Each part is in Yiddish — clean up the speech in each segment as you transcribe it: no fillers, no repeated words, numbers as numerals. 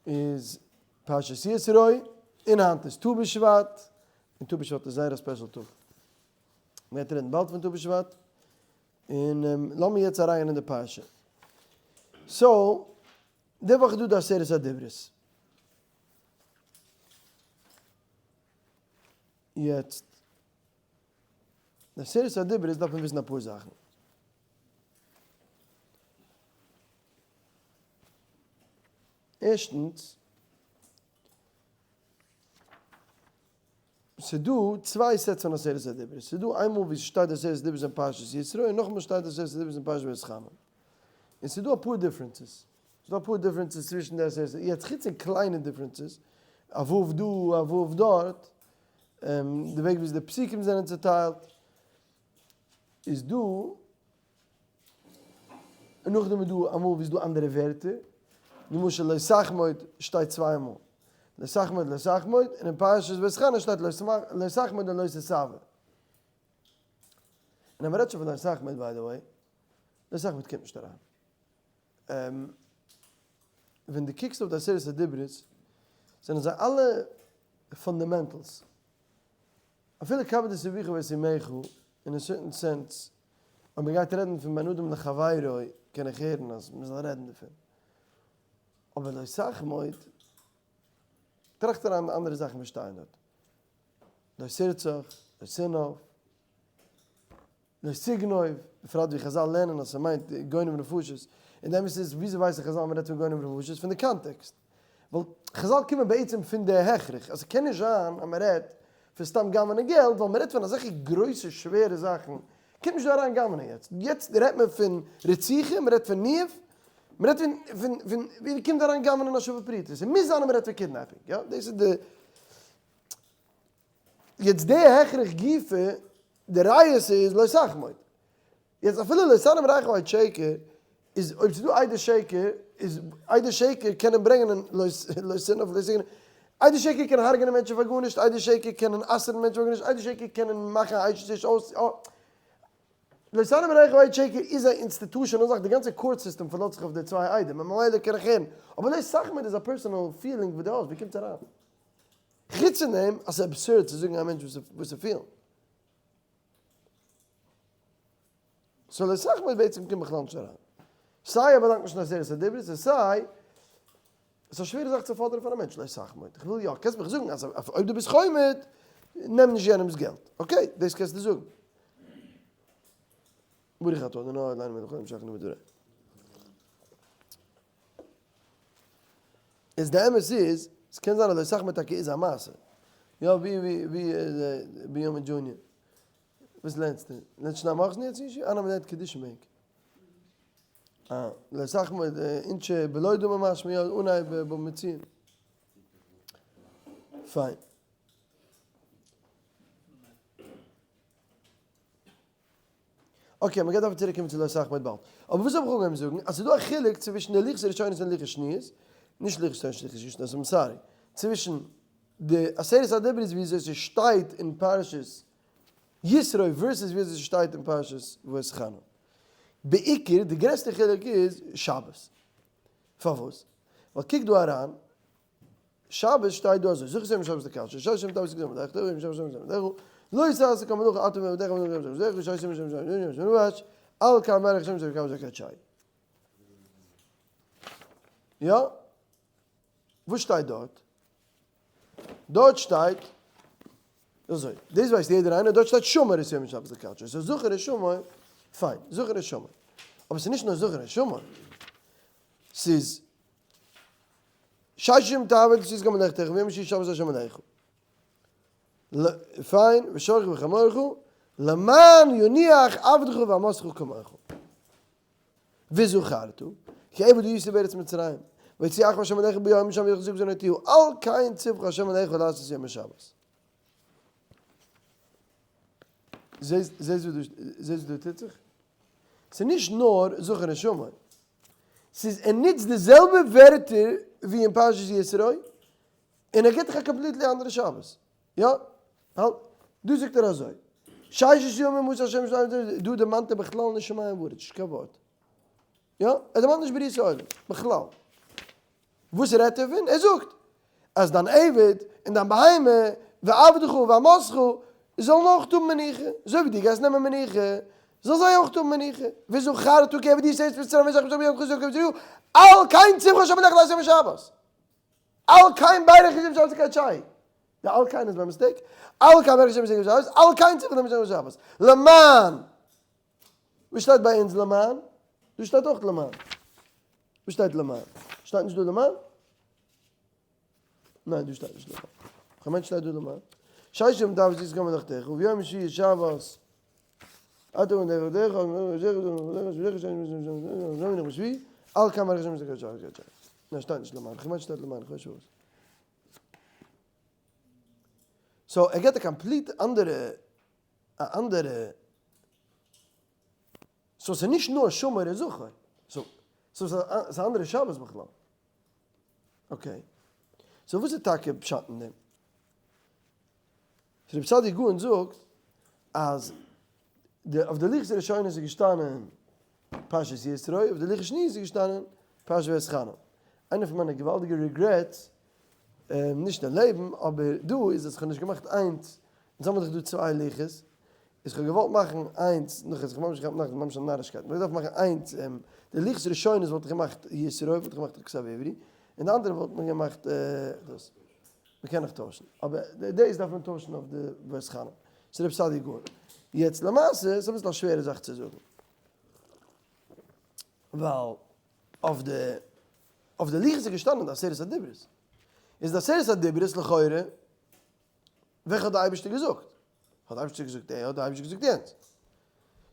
איז פרשת יתרו, און היינט איז ט"ו בשבט, און ט"ו בשבט איז זייער א special טאג. מ'גייט רעדן באלד פון ט"ו בשבט, און לאמיר יעצט אריינגיין אין די פרשה. So, די וואך איז דא די עשרת הדיברות. יעצט, די עשרת הדיברות דארף מען וויסן אפאר זאכן. ערשטנס, ס'דא צוויי sets פון עשרת הדיברות, ס'דא איינמאל ווי ס'שטייט עשרת הדיברות אין פרשת יתרו און נאכאמאל שטייט עשרת הדיברות אין פרשת ואתחנן. און ס'דא אפאר differences, ס'דא אפאר differences צווישן די עשרת, יעצט חוץ פון קליינע differences, א ו' דא א ו' דארט, די וועג וויאזוי די פסוקים זענען צוטיילט, איז דא, און נאכדעם איז דא אמאל ווי ס'איז דא אנדערע ווערטער, למשל לא תחמוד שטייט צוויי מאל, לא תחמוד לא תחמוד, און אין פרשת ואתחנן שטייט לא תחמוד און לא תתאוה. און אז מ'רעדט שוין פון לא תחמוד by the way, לא תחמוד קומט נישט אריין. ווען דו קוקסט אויף די עשרת הדיברות זענען זיי אלע fundamentals. אפילו כבד את אביך ואת אמך, אין א certain sense, אויב מען גייט רעדן פון בין אדם לחבירו קען איך הערן אז מען זאל רעדן דערפון. אבער לא תחמוד, טראכט אריין די אנדערע זאכן וואס שטייען דארט. לא תרצח, לא תנאף. לא תגנוב, בפרט ווי חזל לערנען אז ס'מיינט גונב נפשות, און די אמת איז וויאזוי ווייסן חזל אז מ'רעדט פון גונב נפשות? פון די קאנטעקסט, ווייל חזל קומען בעצם פון די הכרח אז ס'קען נישט זיין אז מ'רעדט פון סתם גנב'נען געלט, ווייל מ'רעדט פון אזעלכע גרויסע שווערע זאכן, קומט נישט דא אריין גנב'נען יעצט, יעצט רעדט מען פון רציחה, מ'רעדט פון ניאוף, מ'רעדט פון פון פון ווי קומט אריין גנב'נען א שווה פרוטה, ס'מוז זיין אז מ'רעדט פון kidnapping, יא דאס איז די. יעצט די הכרח גופא, די ריעותא איז לא תחמוד. יעצט אפילו לא תענה ברעך עד שקר, איז אויב ס'איז דא עדי שקר, איז עדי שקר קענען ברענגען לא תנאף לא תגנוב, עדי שקר קענען הרג'נען מענטשן פאר גארנישט, עדי שקר קענען אסר'ן מענטשן פאר גארנישט, עדי שקר קענען מאכן א אשת איש אויס, לא תענה ברעך עד שקר איז א institutional זאך, די גאנצע court system פארלאזט זיך אויף די צוויי עדים, ממילא קען איך הערן, אבער לא תחמוד איז א personal feeling וואס דו האסט, ווי קומט עס אריין? חוץ פון דעם אז ס'איז absurd צו זאגן א מענטש וואס ער פילט. So לא תחמוד בעצם קומט בכלל נישט אריין. סיי ער באלאנגט נישט אין עשרת הדיברות און סיי ס'איז א שווערע זאך צו פאדערן פון א מענטש לא תחמוד. איך וויל יא, קענסט מיך זאגן אז אויב דו ביסט חומד נעם נישט יענעמ'ס געלט. Okay, דאס קענסטו זאגן. ברוך אתה אדוני אלהינו מלך העולם שהחיינו בדברו. איז די אמת איז, ס'קען זיין אז לא תחמוד טאקע איז א מעשה. יא ווי ווי ווי איז בנימין junior? וואס לערנסטו? לערנסט שני מחזור יעצט אין ישיבה? אה ניין מ'לערנט קידושין בענק. אה, לא תחמוד אינטשע בלא דמי משמע יא אנהייב במציאות. פיין. Okay, מ'גייט דארפן צוריק קומען צו לא תחמוד באלד. אבער וואס האב איך אנגעהויבן זאגן? אז ס'איז דא א חילוק צווישן די לוחות ראשונות און לוחות שניות, נישט לוחות ראשונות לוחות שניות, I'm sorry, צווישן די עשרת הדיברות ווי אזוי ס'שטייט אין פרשת יתרו versus ווי אזוי ס'שטייט אין פרשת ואתחנן. בעיקר די גרעסטע חילוק איז שבת. פארוואס? ווייל קוק דא אריין, שבת שטייט דא אזוי, זכור את יום השבת לקדשו, ששת ימים תעבוד את כל מלאכתך ויום השבת שבת עבדיך, לא תעשה כל מלאכה אתה ועבדיך ובנך ובנות עבדיך, ששת ימים שבת עבדיך ונבש, על כן מלך השם זכור כמה זכר שי. יא? וואס שטייט דארט? דארט שטייט אזוי, דאס ווייסט יעדער איינער, דארט שטייט שמור את יום השבת לקדשו, so זכור איז שמור, פיין, זכור איז שמור. אבער ס'איז נישט נאר זכור איז שמור, ס'איז ששת ימים תעבוד ועשית כל מלאכתך וביום השביעי שבת לה' אלהיך. פיין, ושורך וחמורך, למען ינוח עבדך ואמתך כמוך. וזכרת, כי עבד היית בארץ מצרים, ויוציאך ה' אלהיך ביום שם יחזק זונתיהו, על כן ציווך ה' אלהיך לעשות יום השבת. זעסט וואס דא טוט זיך? ס'איז נישט נאר זכור און שמור. ס'איז ער נוצט די זעלבע ווערטער ווי אין פרשת יתרו, און ער גיבט דיך א completely אנדערע שבת. יא? האלט, דא זאגט ער אזוי, ששת ימים עשה השם שמים דא דערמאנט ער בכלל נישט שמים וארץ, נישט קיין ווארט. יא? ער דערמאנט נישט בריאת העולם, בכלל. וואס רעדט ער פון? ער זאגט אז דיין עבד און דיין בהמה ועבדך ואמתך זאלן אויך האבן מנוחה, אזוי ווי דו גייסט נעמען מנוחה, זאל זיי אויך האבן מנוחה, וזכרת כי עבד היית בארץ מצרים וזכרת ביום חזקה ובזרוע, על כן ציווך השם עליך לעשות יום השבת. על כן ברך השם שבת וקדשהו. די על כן איז ביי mistake, על כן ברך השם שבת, על כן ציווך השם שבת. למען וואס שטייט ביי אונז למען? דא שטייט אויך למען. וואס שטייט למען? שטייט נישט דא למען? ניין דא שטייט נישט למען. כ'מיין שטייט דא למען. ששת ימים תעבוד ועשית כל מלאכתך וביום השביעי שבת אתה ועבדיך על כן ברך השם ניין שטייט נישט למען. כ'מיין שטייט למען. כ'ווייס נישט וואס. so ער געבט א complete אנדערע א אנדערע, so ס'איז נישט נאר שמור און זכור, so ס'איז א אנדערע שבת בכלל. okay, so וואס איז טאקע פשט אין דעם? רבי סעדיה גאון זאגט אז די אויף די לוחות הראשונות איז געשטאנען פרשת יתרו, אויף די לוחות שניות איז געשטאנען פרשת ואתחנן. איינע פון מיינע געוואלדיגע regrets, נישט אין לעבן, אבער דא איז אז כ'האב נישט געמאכט איינס, אונז האבן דאך דא צוויי לוחות, איז כ'האב געוואלט מאכן איינס, נאך איך ממש געכאפט נאכט, ממש א נארישקייט, מ'האט געדארפט מאכן איינס, די לוחות ראשונות וואלט איך געמאכט יתרו, וואלט איך געמאכט כתב עברי, און די אנדערע וואלט מען געמאכט דאס. מ'קען נאך טוישן, אבער דאס דארף מען טוישן אויף די ואתחנן. ס'איז רב סעדיה גאון. יעצט למעשה, ס'איז אביסל א שווערע זאך צו זאגן. ווייל אויף די אויף די לוחות איז געשטאנען די עשרת הדיברות. איז די עשרת הדיברות לכאורה, וועלכע האט די אייבערשטער געזאגט? האט די אייבערשטער געזאגט דעי האט די אייבערשטער געזאגט יענץ?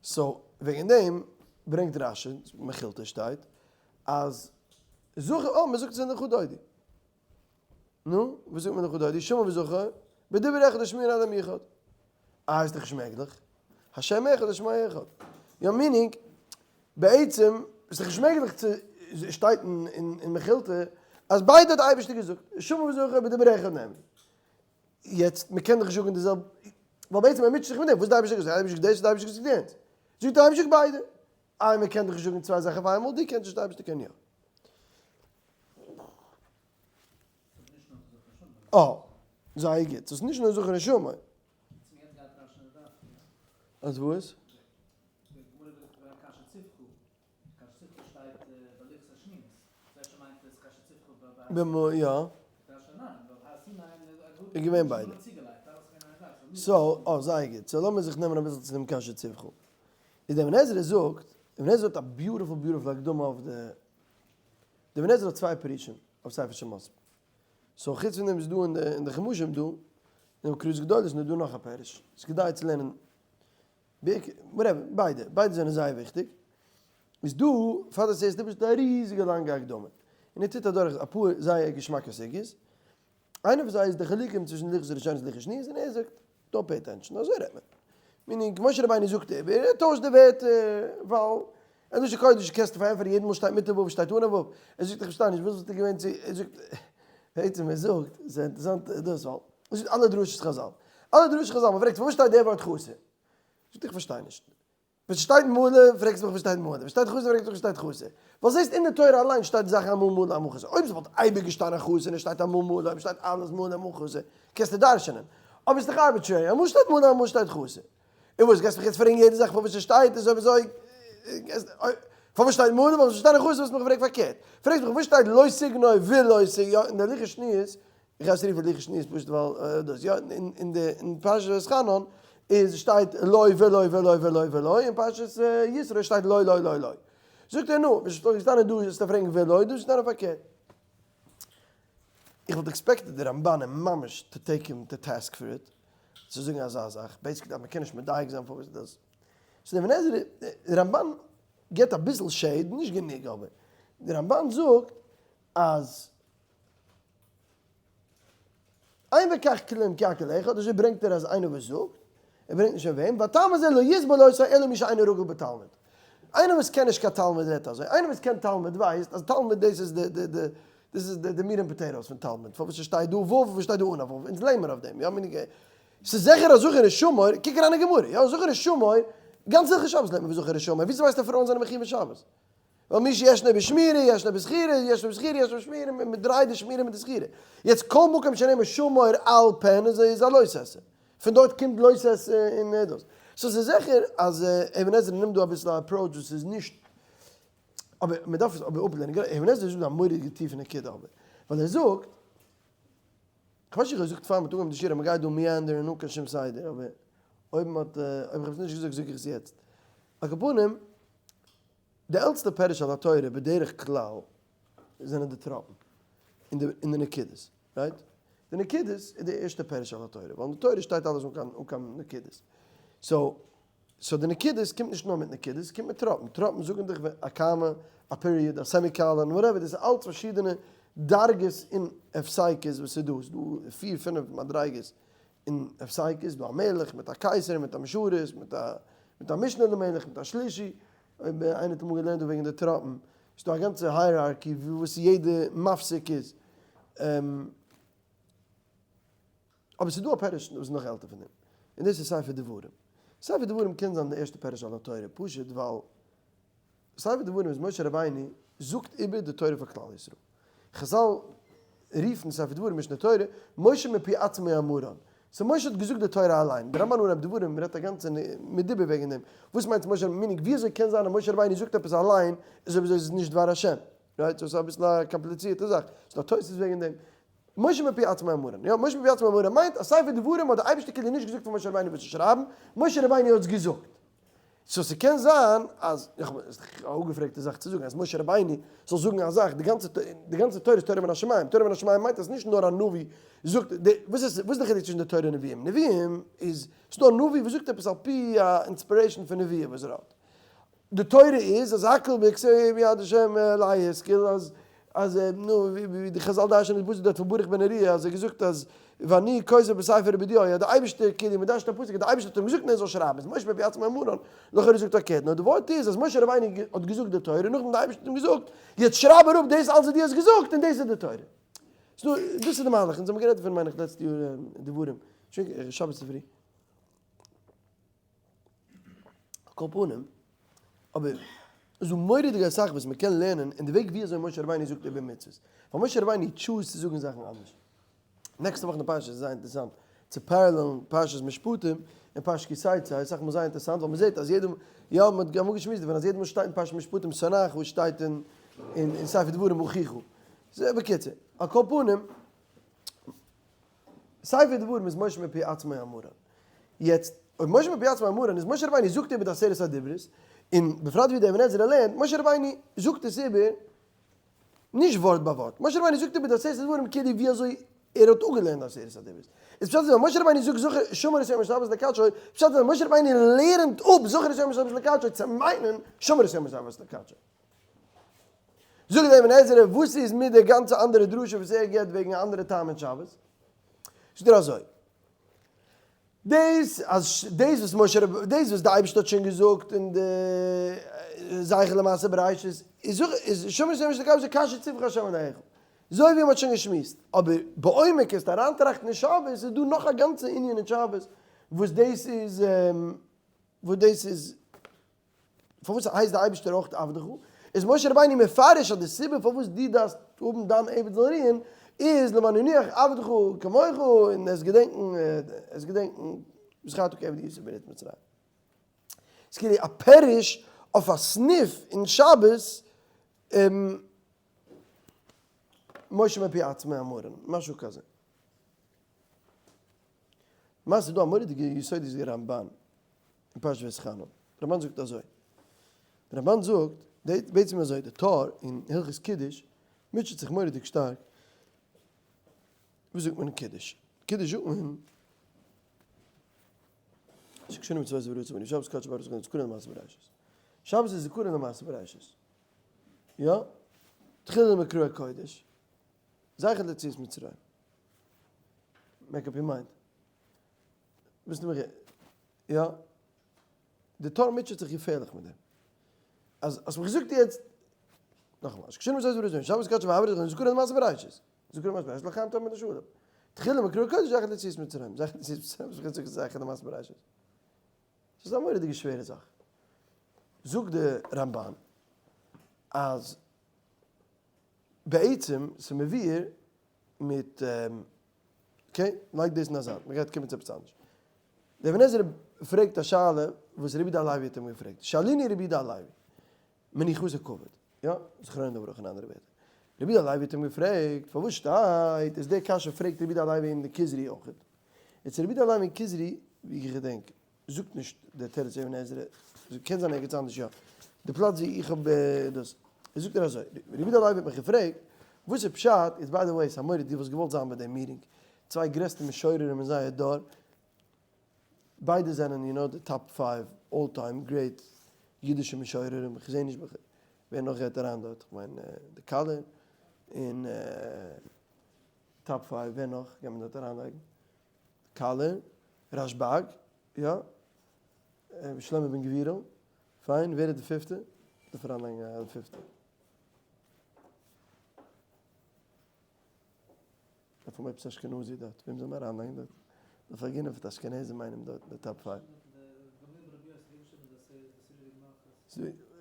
so וועגן דעם ברענגט רש"י, מכילתא שטייט, אז זכור, אה מ'זאגט עס אין לכה דודי. נו, וואס זאגט מען לכה דודי? שמור וזכור, בדיבור אחד השמיען אדם אחד. אה, איז דאך נישט מעגליך. השם אחד ושמו אחד. יא meaning, בעצם איז דאך נישט מעגליך צו, שטייט אין מכילתא אז ביידע האט די אייבערשטער געזאגט, שמור וזכור בדיבור אחד נאמרו. יעצט, מען קען דאך נישט זאגן די זעלבע, ווייל בעצם ער מוטשעט זיך מיט דעם, וואס האט די אייבערשטער געזאגט? די אייבערשטער געזאגט דאס, די אייבערשטער געזאגט יענץ. זאגט די אייבערשטער ביידע. איי מען קען דאך נישט זאגן צוויי זאכן אויף איינמאל, דו קענסט נישט, די אייבערשטער קען יא. אה, זייער גוט. ס'איז נישט נאר זכור און שמור. אז וואס? יא. איז געווען ביידע. so, אה, זייער גוט. so לאמיר זיך נעמען אביסל צו דעם כאשר צוך. איז דער אבן עזרא זאגט, אבן עזרא האט א beautiful beautiful הקדמה אויף די, דער אבן עזרא האט צוויי פירושים אויף ספר שמות. so חוץ פון דעם איז דא אין די חומשים דא, אין מקראות גדולות איז דא נאך א פירוש. ס'איז כדאי צו לערנען ביידע, ביידע זענען זייער וויכטיג. איז דא פאר די עשרת הדיברות א ריזיגע לאנגע הקדמה, און ער טוט אדורך אפאר זייער געשמאקע סוגיות, איינע פון זיי איז די חילוקים צווישן לוחות ראשונות און לוחות שניות, און ער זאגט, don't pay attention, אזוי רעדט מען. meaning, משה רבינו זאגט איבער, ער טוישט די ווערטער, ווייל אין לשון קודש קענסטו פארענטפערן יעדע מאל שטייט מיט א ו' שטייט אן א ו', ער זאגט איך פארשטיי נישט, וואס וואלט ער געווען צו, ער זאגט, בעצם ער זאגט, ס'איז אינטערעסאנט דאס, ווייל ער זאגט אלע דרשות חזל, אלע דרשות חזל, מ'פרעגט פארוואס שטייט דער ווארט חסר? זאגט איך פארשטיי נישט. ווען ס'שטייט מלא פרעגסטו מיך וואס שטייט מלא, ווען ס'שטייט חסר פרעגסטו מיך וואס שטייט חסר. ווייל זעסט אין די תורה אליין שטייט זאכן אמאל מלא אמאל חסר. אויב ס'וואלט אייביג געשטאנען חסר און עס שטייט אמאל מלא אויב שטייט אלעס מלא אמאל חסר קענסטו דרש'נען. אבער ס'איז דאך arbitrary אמאל שטייט מלא אמאל שטייט חסר. און וואס גייסט מיך יעצט פרעגן יעדע זאך פארוואס ס'שטייט אזוי אזוי פארוואס שטייט מלא פארוואס שטייט חסר וואלסט מיך געפרעגט פארקערט. פרעגסט מיך וואס שטייט לא תגנוב ולא ת יא אין די לוחות שניות איך גיי עס רופן לוחות שניות פשוט ווייל דאס יא אין די אין פרשת ואתחנן איז שטייט לא ולא ולא ולא ולא אין פרשת יתרו שטייט לא לא לא לא זאגט ער נו ווען ס'שטייט געשטאנען דא זאלסטו פרעגן ולא דא שטייט פארקערט איך וואלט expected די רמבן און ממש to take him to task for it צו זאגן אזא זאך basically אז מ'קען נישט מדייק זיין פארוואס דאס ס'איז אבן עזרא די רמבן גיבט אביסל shade נישט גענוג אבער די רמבן זאגט אז אין בכך כלום כי הכל אחד, אזוי ברענגט ער אז איינער וואס זאגט, ער ברענגט נישט פון וועם, והטעם הזה לא יסבור אותו אלא מי שאינו רגיל בתלמוד. איינער וואס קען נישט קיין תלמוד רעדט אזוי, איינער וואס קען תלמוד ווייסט אז תלמוד דאס איז די די די דאס איז די meat and potatoes פון תלמוד, פארוואס ס'שטייט דא ו' און שטייט דא אן א ו', אונז לערן מיר אויף דעם, יא מיניג ס'איז זיכער אז זכור ושמור, קוק אריין אין גמרא, יא זכור ושמור, גאנץ הלכות שבת לערנט מען פון זכור ושמור, וויאזוי ווייסטו אז פרויען זענען מחויב אין שבת? ווייל מי שישנו בשמירה ישנו בזכירה, ישנו בזכירה ישנו בשמירה, מען דרייט די שמירה מיט די זכירה. יעצט כל מקום שנאמר שמור על פן איז א לא תעשה. פון דארט קומט לא תעשה און דאס. so ס'איז זיכער אז אבן עזרא נעמט דא אביסל א approach וואס איז נישט, אבער מען דארף עס אבער אפלערנען. אבן עזרא זאגט א מורא'דיגע טיפע נקודה אבער, ווייל ער זאגט, כ'ווייס נישט איך האב געזאגט פאר מ'האט אנגעהויבן די שיעור אז מ'גייט דא meander ן אן קיין שום סדר, אבער אויב מ'האט, אויב איך האב עס נישט געזאגט זאג איך עס יעצט. על כל פנים, די עלטסטע פירוש על התורה בדרך כלל זענען די טראפן און די און די נקודות, right? די נקודות איז די ערשטע פירוש על התורה, ווייל אין די תורה שטייט אלעס אן קיין אן קיין נקודות. so so די נקודות קומט נישט נאר מיט נקודות, עס קומט מיט טראפן, טראפן זאגן דיך א comma, א period, א semicolon, whatever, דאס איז אלץ פארשידענע דרגות אין הפסקות וואס איז דא, ס'איז דא פיר פינף מדריגות אין הפסקות, איז דא א מלך מיט א קיסר מיט א משרת מיט א מיט א משנה למלך מיט א שלישי, אויב איינער האט אמאל געלערנט דא וועגן די טראפן, איז דא א גאנצע hierarchy וואס יעדע מפסיק איז. אבער ס'איז דא א פירוש וואס איז נאך עלטער פון דעם, און דאס איז ספר דברים. ספר דברים קען זיין די ערשטע פירוש על התורה, פשוט ווייל ספר דברים איז משה רבינו זאגט איבער די תורה פאר כלל ישראל. חזל רופן ספר דברים משנה תורה, משה מפי עצמו אמרן. so משה האט געזאגט די תורה אליין. די רמבן אנהייב דברים רעדט א גאנצע מדובר וועגן דעם. וואס מיינט משה meaning ווי אזוי קען זיין אז משה רבינו זאגט עפעס אליין, איז אויב אזוי איז עס נישט דבר השם. right? so ס'איז אביסל א קאמפליצירטע זאך. ס'איז דא תוס' וועגן דעם. משה מפי עצמו אמרן. יא, משה מפי עצמו אמרן מיינט אז ספר דברים האט די אייבערשטער כאילו נישט געזאגט פאר משה רבינו וואס צו שרייבן, משה רבינו האט עס געזאגט. so ס'קען זיין אז, איך האב, ס'איז דאך א אפגעפרעגטע זאך צו זאגן אז משה רבינו זאל זאגן א זאך, די גאנצע, די גאנצע תורה איז תורה מן השמים, תורה מן השמים מיינט אז נישט נאר א נביא זאגט, די, וואס איז, וואס איז די חילוק צווישן די תורה און נביאים? נביאים איז, ס'דא א נביא וואס זאגט עפעס על פי א inspiration פון נביאה וואס ער האט. די תורה איז אז הכל בכתב מיד השם אלי השכיל אז אז נו ווי די חזל דרש'נען די פסוק דארט פון ברוך בן נריה אז ער האט געזאגט אז ואני כותב בספר בדיו אז די אייבערשטער כאילו מען דרש'נט א פסוק אז די אייבערשטער האט אים געזאגט און ער זאל שרייבן איז משה מפי עצמו אמרן לכאורה זאגט פארקערט נאר די ווארט איז אז משה רבינו האט געזאגט די תורה נאכדעם די אייבערשטער האט אים געזאגט יעצט שרייב אראפ דאס אלס וואס דו האסט געזאגט און דאס איז די תורה. דאס איז די מהלך אונז האבן גערעדט דערפון מיין איך לעצטע יאר דברים שבת צופרי. על כל פנים, אבער איז דא מורא'דיג אסאך וואס מ'קען לערנען אין די וועג ווי אזוי משה רבינו זאגט איבער מצוות. ווייל משה רבינו choose צו זאגן זאכן אנדערש. נעקסטע וואך אין די פרשה איז זייער אינטערעסאנט צו parallel ן פרשת משפטים און פרשת כי תצא, אסאך מאל זייער אינטערעסאנט ווייל מ'זעט אז יעדע, יא מ'האט אמאל געשמועסט דערפון אז יעדע מאל שטייט אין פרשת משפטים שונאך וואס שטייט אין אין ספר דברים אחיך. בקיצור, על כל פנים, ספר דברים איז משה מפי עצמו אמרן. יעצט, אויב משה מפי עצמו אמרן איז משה רבינו זאגט איבער די עשרת הדיברות, און בפרט ווי דער אבן עזרא לערנט, משה רבינו זאגט עס איבער נישט ווארט ביי ווארט, משה רבינו זאגט איבער די עשרת הדברים כאילו ווי אזוי ער האט אפגעלערנט די עשרת הדיברות. איז פשט אז ווען משה רבינו זאגט זכור שמור את יום השבת לקדשו, פשט אז ווען משה רבינו לערנט אפ זכור את יום השבת לקדשו צו מיינען שמור את יום השבת לקדשו. זאגט דער אבן עזרא, וואס איז מיט די גאנצע אנדערע דרשה וואס ער גיבט וועגן א אנדערע טעם אין שבת? זאגט ער אזוי, דאס אז דאס וואס משה רב דאס וואס די אייבערשטער האט שוין געזאגט אין די זכר למעשה בראשית איז איז שמור את יום השבת לקדשו כאשר צוך ה' אלהיך, אזוי ווי מען האט שוין געשמועסט, אבער בעומק עס אריינטראכטן אין שבת איז דא נאך א גאנצע ענין אין שבת וואס דאס איז וואס דאס איז פארוואס הייסט די אייבערשטער אויך עבדך? איז משה רבינו מפרש אז די סיבה פארוואס דו דארפסט האבן דיין עבד זאל רוען איז למען ינוח עבדך כמוך און עס געדענקן עס געדענקן וזכרת כי עבד היית בארץ מצרים. ס'איז כאילו א פירוש אויף א סניף אין שבת משה מפי עצמו אמרן, משהו כזה. למעשה איז דא א מורא'דיגע יסודות'דיגע רמבן אין פרשת ואתחנן, רמבן זאגט אזוי, די רמבן זאגט בעצם אזוי, די טור אין הלכות קידוש מוטשעט זיך מורא'דיג שטארק, וואס זאגט מען אין קידוש? קידוש זאגט מען, שקשורים מצוות ורצון בני שבת קודש ברוך הוא זכרון למעשה בראשית, שבת איז זכרון למעשה בראשית, יא? תחילה למקרא קודש, זכר ליציאת מצרים, make up your mind. ביסט מיר יא? די טור מוטשעט זיך געפערליך מיט דעם. אז האסט מיך געזאגט יעצט, נאכאמאל, שקשין מצוות וברית שבת קדש והעברת זכרון זכרון למעשה בראשית. זכרון למעשה בראשית לחיים תמיד לשלום. תחילה מקרא קודש זכר ליציאת מצרים. זכר ליציאת מצרים, זכר ליציאת זכר למעשה בראשית. ס'איז א מורא'דיגע שווערע זאך. זאגט די רמבן. אז בעצם ס'איז מבואר מיט, okay, לייג דאס אין א זייט, מ'גייט קומען צו עפעס אנדערש. דער אבן עזרא פרעגט א שאלה וואס רבי יהודה הלוי האט אים געפרעגט, שאלוני רבי יהודה הלוי, מנוחתו כבוד, יא, זכרונו לברכה אין אנדערע ווערטער. רבי יהודה הלוי האט אים געפרעגט, פארוואס שטייט, איז די קשיא פרעגט רבי יהודה הלוי אין די כוזרי אויך. יעצט רבי יהודה הלוי אין כוזרי, ווי איך געדענק, זאגט נישט דער תירוץ אבן עזרא, קען זיין ערגעץ אנדערש יא, די פלאץ ווי איך האב דאס, זאגט ער אזוי, רבי יהודה הלוי האט מיך געפרעגט, וואס איז פשט, איז by the way, ס'איז א מורא'דיג, דו וואלסט געוואלט זיין ביי דעם meeting, צוויי גרעסטע משוררים אין זייער דור, ביידע זענען you know די top five all time great אידישע משוררים, איך זעה נישט ווער נאך גייט אריין דארט, איך מיין די קאלער און top five ווער נאך קען מען דארט אריינלייגן? קאלער, רשבג, יא, שלמה בן גבירול, פיין, ווער איז די פיפטע? דארף אריינלייגן א פיפטע. דארף האבן עפעס אשכנזי דארט, וועם זאל מען אריינלייגן דארט? דארף פארגינען פאר די אשכנזים איינעם דארט אין די top five.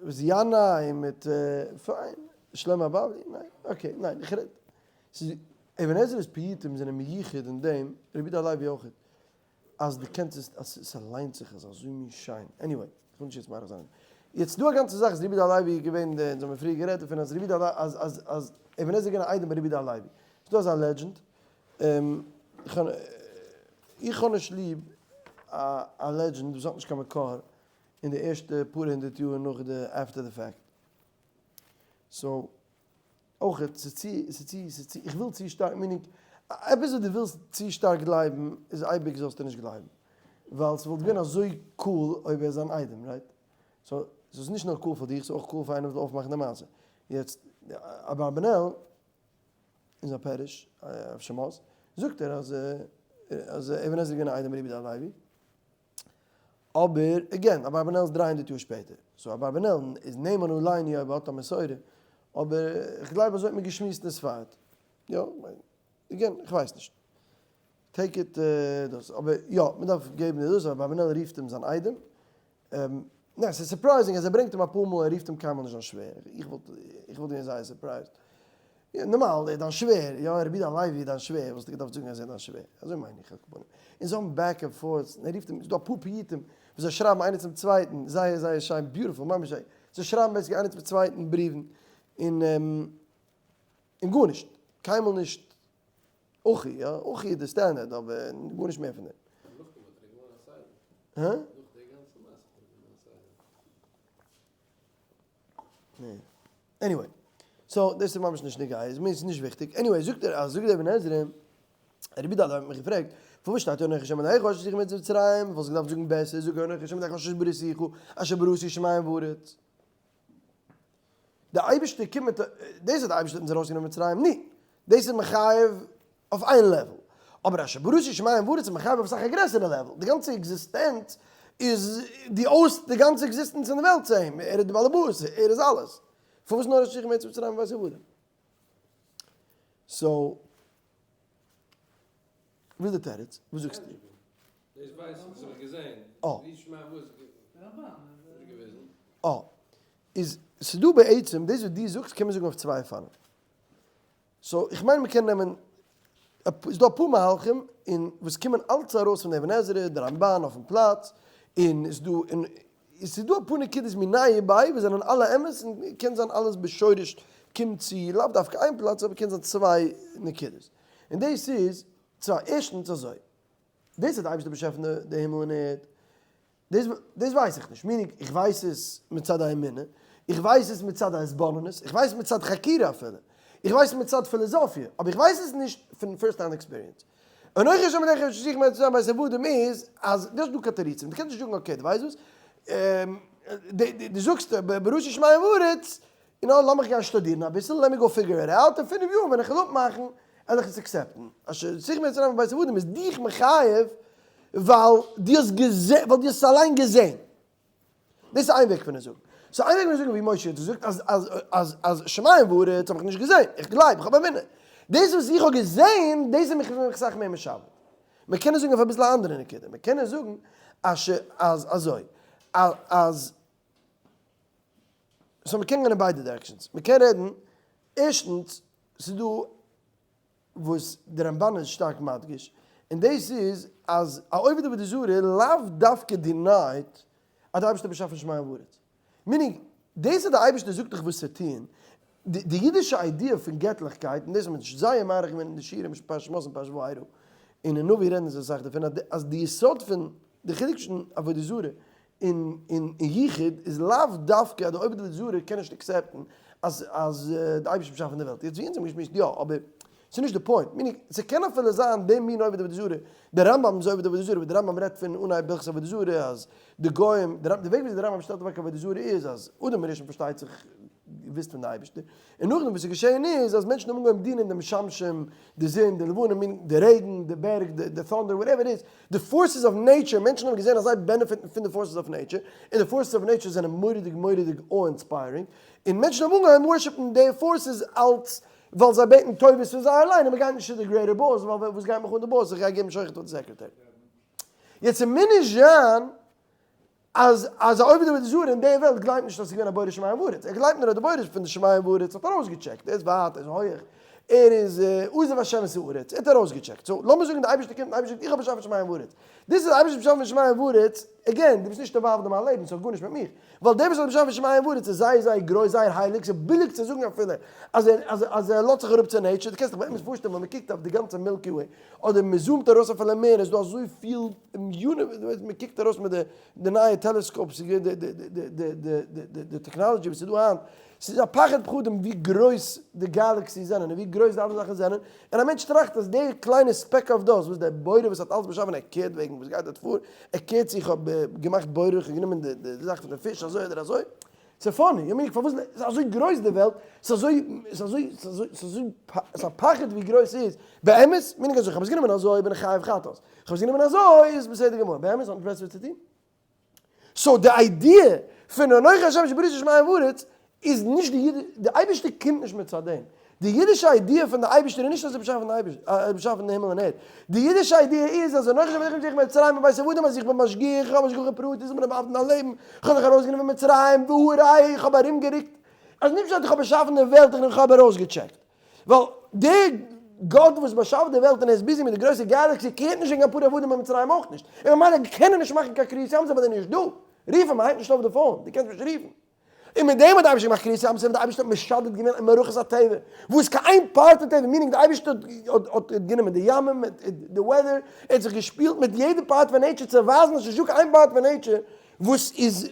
וואס ינאי מיט פיין, שלמה הבבלי, ניין, okay, ניין, איך רעד, ס'איז אבן עזרא'ס פיוטים זענען מיוחד אין דעם, רבי יהודה הלוי אויך, אז דו קענסט עס, אז ס'ליינט זיך עס אזוי מין שיין, anyway, איך וויל נישט יעצט מאריך זיין. יעצט דא א גאנצע זאך אז רבי יהודה הלוי איז געווען די, אונז האבן פריער גערעדט דערפון אז רבי יהודה הלוי, אז אז אז אבן עזרא איז געווען א איידעם ביי רבי יהודה הלוי. ס'איז דא אזא legend, איך האב איך האב נישט ליב א א legend וואס האט נישט קיין מקור אין די ערשטע פאר הונדערט יאר נאך די after the fact. so אויכעט ס'איז צו ס'איז צו ס'איז צו איך וויל צו שטארק meaning עפעס וואס דו ווילסט צו שטארק גלייבן איז אייביג זאלסטו נישט גלייבן ווייל ס'וואלט געווען אזוי cool אויב ער איז אן איידעם right? so ס'איז נישט נאר cool פאר דיך ס'איז אויך cool פאר איינער וואס וויל אויפמאכן די מעשה. יעצט אברבנאל אין זיין פירוש אויף שמות זאגט ער אז אז אבן עזרא איז געווען א איידעם רבי יהודה הלוי. אבער again, אברבנאל איז 300 יאר שפעטער, so אברבנאל איז נאמן עלינו אויב ער האט א מסורה, אבער איך גלייב אזוי האט מען געשמועסט אין ספרד, יא, again, איך ווייס נישט, take it דאס, אבער יא, מען דארף געבן די דאס, אברבנאל רופט אים זיין איידעם, ניין, ס'איז surprising אז ער ברענגט אים אפאר מאל, ער רופט אים קיינמאל נישט זיין שווער, איך וואלט איך וואלט געווען זייער surprised. נארמאל, ער איז דיין שווער, יא, רבי יהודה הלוי איז דיין שווער, וואלסטו געדארפט זאגן אז ער איז דיין שווער, אזוי מיין איך על כל פנים. און זיי האבן back and forth, און ער רופט אים, ס'איז דא אפאר פיוטים וואס זיי שרייבן איינער צום צווייטן, זייער זייער שיין, beautiful, ממש זיי, זיי שרייבן basically איינער צום צווייטן בריוון, און און גארנישט, קיינמאל נישט אחי, יא, אחי איז די standard, אבער גארנישט מער פון דעם. נאכדעם האט ער געווארן א סיידן. הא? נאך די גאנצע מעשה האט ער געווארן א סיידן. Anyway, so דאס איז ממש נישט נוגע, איז מיר נישט וויכטיג. Anyway, זאגט ער אז זאגט דער אבן עזרא, רבי דוד האט מיך געפרעגט, פארוואס שטייט אנכי השם אלהיך אשר הוצאתיך מארץ מצרים, וואלסט געדארפט זאגן בעסער, זאג אנכי השם אלהיך אשר בראתיך, אשר בראתי שמים וארץ. דער אייבערשטער קומט מיט, דאס אז דער אייבערשטער האט אונז ארויסגענומען מצרים, ני, דאס איז מחייב אויף איין level, אבער אשר בראתי שמים וארץ איז מחייב אויף אסאך א גרעסערע level, די גאנצע עקזיסטענץ איז די אויס, די גאנצע עקזיסטענץ אין די וועלט צו אים, ער איז די באלעבאס, ער איז אלעס, פארוואס נאר אשר מארץ מצרים מבית עבדים? So, וואס איז די תירוץ? וואס זאגסטו? דאס ווייס איך, דאס האב איך געזען. אה. ווי שמע וואס איז געוועזן? אה. איז ס'דא בעצם, דאס וואס דו זאגסט קען מען זאגן אויף צוויי אופנים. So איך מיין מ'קען נעמען, ס'איז דא אפאר מהלכים און וואס קומען אלץ ארויס פון די אבן עזרא, די רמבן אויפן פלאץ, און ס'איז דא און ס'איז דא אפאר נקודות מיניה וביה וואס זענען אלע אמת און קען זיין אלעס בשורש קומט צו לאו דווקא איין פלאץ אבער קען זיין צוויי נקודות. און דאס איז צוויי, ערשטנס אזוי, דאס האט די אייבערשטער באשאפן די הימל און ערד, דאס דאס ווייס איך נישט, meaning איך ווייס עס מצד האמונה, איך ווייס עס מצד ההתבוננות, איך ווייס מצד חקירה אפילו, איך ווייס מצד פילאזאפיע, אבער איך ווייס עס נישט פון first hand experience. און אויך איז שוין בדרך כלל זיך בית עבדים איז אז דו האסט דא קיין תירוצים, דו קענסט נישט זאגן okay דו ווייסט וואס, דו זאגסט בראשית שמים וארץ, און אה לאמיך גיין שטודירן אביסל, let me go figure it out, אין פינף יאר ווען איך וועל אפמאכן וועל איך עס accept ן. אשר הוצאתיך ממצרים מבית עבדים איז דיך מחייב ווייל דו האסט געזען, ווייל דו האסט עס אליין געזען. דאס איז איין וועג פון עס זאגן. so איין וועג פון עס זאגן ווי משה האט געזאגט אז אז אז אז שמים וארץ האב איך נישט געזען, איך גלייב, איך האב אמונה. דאס וואס איך האב געזען, דאס איז מיך אסאך מער משעבד. מען קען עס זאגן אויף אביסל א אנדערע נקודה. מען קען עס זאגן אז אז אזוי, אז. So מ'קען גיין אין ביידע directions. מ'קען רעדן, ערשטנס, ס'איז דא וואס די רמבן איז שטארק מדגיש, און דאס איז אז א עובד עבודה זרה לאו דווקא denied אז די אייבערשטער האט באשאפן שמים וארץ. Meaning, דאס אז די אייבערשטער זאגט דיך וואס צו טון, די אידישע idea פון געטליכקייט, און דאס האט מען זייער מאריך געווען אין די שיעורים פרשת שמות און פרשת וארא, און אין נביא רעדן זיי אסאך דערפון, אז די יסוד פון די חילוק צווישן עבודה זרה און יחוד איז לאו דווקא אז די עובד עבודה זרה קען נישט accept ן אז אז די אייבערשטער האט באשאפן די וועלט, יעצט ווי אונז האבן געשמועסט יא, אבער ס'איז נישט די point, meaning ס'קען אפילו זיין די מין עובד עבודה זרה, די רמב ם'ס עובד עבודה זרה, ווי די רמב ם רעדט פון אנהייב הלכות עבודה זרה אז די גוים, די וועג וויאזוי די רמב ם שטעלט אוועק עבודה זרה איז אז אדם הראשון פארשטייט זיך געוואוסט פון די אייבערשטער, און נאכדעם וואס איז געשען איז אז מענטשן האבן אנגעהויבן דינען די משמשים, די זון, די לבנה, מין, די רעגן, די בערג, די thunder, whatever it is, די forces of nature, מענטשן האבן געזען אז זיי benefit ן פון די forces of nature, און די forces of nature זענען מורא'דיג מורא'דיג awe inspiring, און מענטשן האבן אנגעהויבן worship ן די forces אלס ווייל זיי בעטן טובות פון זיי אליין און מען גייט נישט צו די greater boss ווייל וואס גייט מיך אן די boss, איך גיי געבן שוחד פאר די סעקרעטערי. יעצט ס'מוז נישט זיין אז אז א עובד עבודה זרה אין די וועלט גלייבט נישט אז ס'איז געווען א בורא שמים וארץ, ער גלייבט נאר אז די בורא פון די שמים וארץ האט ארויסגעטשעקט, ער איז ווייט, ער איז הויעך, ער איז עזב השם את הארץ, ער האט ארויסגעטשעקט, so לאמיר זאגן די אייבערשטער קומט און די אייבערשטער זאגט איך האב באשאפן שמים וארץ, דאס אז די אייבערשטער האט באשאפן שמים וארץ, again, דו ביסט נישט involved אין מיין לעבן, ס'האט גארנישט מיט מיך, ווייל דער וואס האט באשאפן שמים וארץ איז זייער זייער גרויס, זייער הייליג, ס'איז ביליג צו זאגן אפילו אז ער אז אז ער לאזט זיך אראפ צו nature, דו קענסט דיך באמת פארשטעלן ווען מ'קוקט אויף די גאנצע Milky Way, אדער מען zoom ט ארויס אפילו מער, עס איז דא אזויפיל universe, מען קוקט ארויס מיט די נייע telescopes, די technology וואס איז דא היינט, ס'איז א פחד פחדים ווי גרויס די galaxies זענען און ווי גרויס די אלע זאכן זענען, און א מענטש טראכט אז די קליינע speck of dust וואס דער בורא וואס האט אלעס באשאפן ער care ט וועגן וואס גייט דארט פאר, ער care ט צו איך האב געמאכט בורר, איך האב גענומען די זאך פון די פיש אזוי אדער אזוי, ס'איז funny, איך מיין פארוואס ס'איז אזוי גרויס די וועלט, ס'איז אזוי, ס'איז אזוי, ס'איז אזוי, ס'איז אזוי, ס'איז א פחד ווי גרויס ס'איז, באמת מיין איך אזוי, כ'האב עס גענומען אזוי בין איך חייב חטאת, כ'האב עס גענומען אזוי איז בסדר גמור, באמת האט נישט בעסער צו טון. So די idea פון אנכי השם אשר בראתי שמים וארץ איז נישט די אידיש, די אייבערשטער קומט נישט מצד דעם, די אידישע idea פון די אייבערשטער איז נישט אז ער באשאפן די אייבערשטער, ער באשאפן די הימל און ערד, די אידישע idea איז אז אנכי השם אלקיך אשר הוצאתיך ממצרים מבית עבדים אז איך בין משגיח, איך האב השגחה פרטית, איך בין involved אין דיין לעבן, איך האב דיך ארויסגענומען פון מצרים, והא ראיה איך האב ארומגערוקט, אז נישט פשט איך האב באשאפן די וועלט איך האב ארויסגעטשעקט, ווייל דער גאט וואס באשאפט די וועלט און ער איז busy מיט די גרויסע galaxy care ט נישט וועגן אפאר עבדים אין מצרים אויך נישט, און ממילא קען ער נישט מאכן קיין קריעת ים סוף ווייל ער איז נישט דא, רוף אים, ער הייבט נישט אויף די phone, דו קענסט נישט רופן. און מיט דעם האט די אייבערשטער געמאכט קריעת ים סוף, די אייבערשטער האט משדד געווען אין מערכות הטבע, וואס קיין איין part אין טבע, meaning די אייבערשטער האט גענומען די ימים, די weather, ער האט זיך געשפילט מיט יעדע part פון nature צו ווייזן אז ס'נישט דא קיין איין part פון nature וואס איז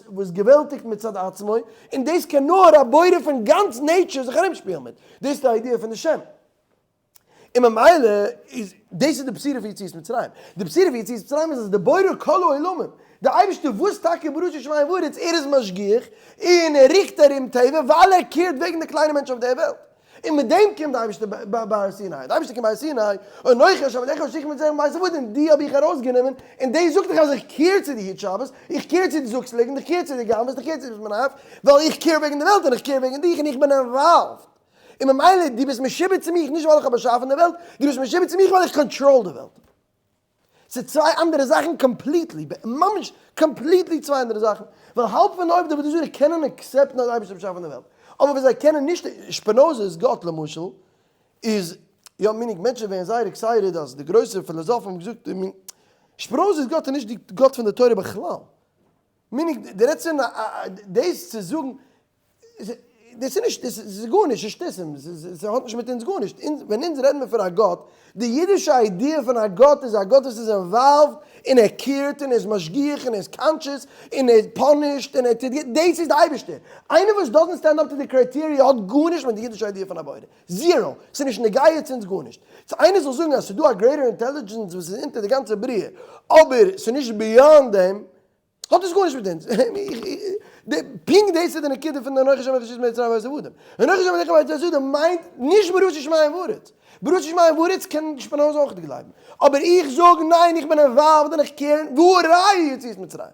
וואס געוועלטיגט מצד עצמו, און דאס קען נאר א בורא פון גאנץ nature זיך ארומשפילן מיט, דאס איז די idea פון די שם. און ממילא איז דאס איז די בשורה פון יציאת מצרים, די בשורה פון יציאת מצרים איז אז די בורא כל העולמים, די אייבערשטער וואס טאקע ברא שמים וארץ, ער איז משגיח און ער רוקט ארום טבע ווייל ער care ט וועגן די קליינע מענטשן אויף דער וועלט, און מיט דעם קומט די אייבערשטער ביי הר סיני, די אייבערשטער קומט ביי הר סיני, אנכי השם אלקיך אשר הוצאתיך ממצרים מבית עבדים, די האב איך ארויסגענומען, און דאס זאגט דיך אז איך care צו דו היט שבת, איך care צו דו זאגסט ליגנט, איך care צו דו גנב'סט, איך care צו דו ביסט מנאף, ווייל איך care וועגן די וועלט און איך care וועגן דיך און איך בין involved. און ממילא דו ביסט משועבד צו מיך נישט ווייל איך האב באשאפן די וועלט, דו ביסט משועבד צו מיך ווייל איך control די וועלט. ס'איז צוויי אנדערע זאכן completely, ממש completely צוויי אנדערע זאכן, ווייל האלב פון די עובדי עבודה זרה קענען accept ן אז די אייבערשטער האט באשאפן די וועלט, אבער ווען זיי קענען נישט, שפינאזע'ס גאט למשל איז, יא meaning מענטשן ווערן זייער excited אז די גרויסע פילאזאפן האבן געזאגט, שפינאזע'ס גאט איז נישט די גאט פון די תורה בכלל, meaning דו רעדסט פון דאס צו זאגן דאס איז נישט, דאס איז גארנישט, ס'איז שטותים, ס'האט נישט מיט אונז גארנישט, ווען אונז רעדן מיר פון א גאט, די אידישע idea פון א גאט איז א גאט וואס איז involved, און ער care ט, און ער איז משגיח, און ער איז conscious, און ער punish ט, און ער טוט גוט, דאס איז די אייבערשטער. איינער וואס doesn't stand up to the criteria האט גארנישט מיט די אידישע idea פון א בורא. Zero. ס'איז נישט נוגע צו אונז גארנישט. צו איינער זאל זאגן אז ס'איז דא א greater intelligence וואס איז אונטער די גאנצע בריאה, אבער ס'איז נישט beyond דעם, האט עס גארנישט מיט אונז. פונקט דאס איז די נקודה פון אנכי השם אלקיך אשר הוצאתיך מבית עבדים. אנכי השם אלקיך מבית עבדים מיינט נישט בראתי שמים וארץ. בראתי שמים וארץ קען שפינאזא אויך גלייבן. אבער איך זאג ניין איך בין involved און איך care והא ראיה יציאת מצרים.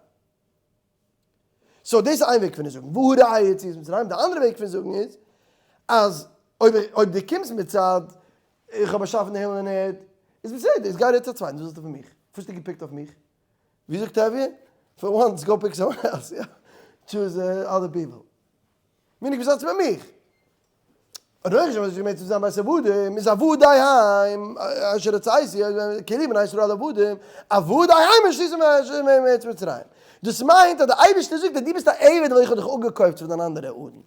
So דאס איז איין וועג פון עס זאגן והא ראיה יציאת מצרים. די אנדערע וועג פון זאגן איז אז אויב אויב דו קומסט מצד איך האב באשאפן די הימל און ערד איז בסדר איז גיי רעד צו א צווייטן וואס ווילסטו פון מיך? וואס האסטו גע pick ט אויף מיך? ווי זאגט טעוויע? For once go pick someone else, יא, choose other people. Meaning וואס האט עס מיט מיך? אנכי השם אשר מארץ מצרים בית עבדים איז עבדי הם אשר הוצאתי כאילו בני ישראל עבדים עבדי הם אשר הוצאתי מארץ מצרים. דאס מיינט אז דער אייבערשטער זאגט אז דו ביסט א עבד ווייל איך האב דיך אפגעקויפט פון דיין אנדערע אדון.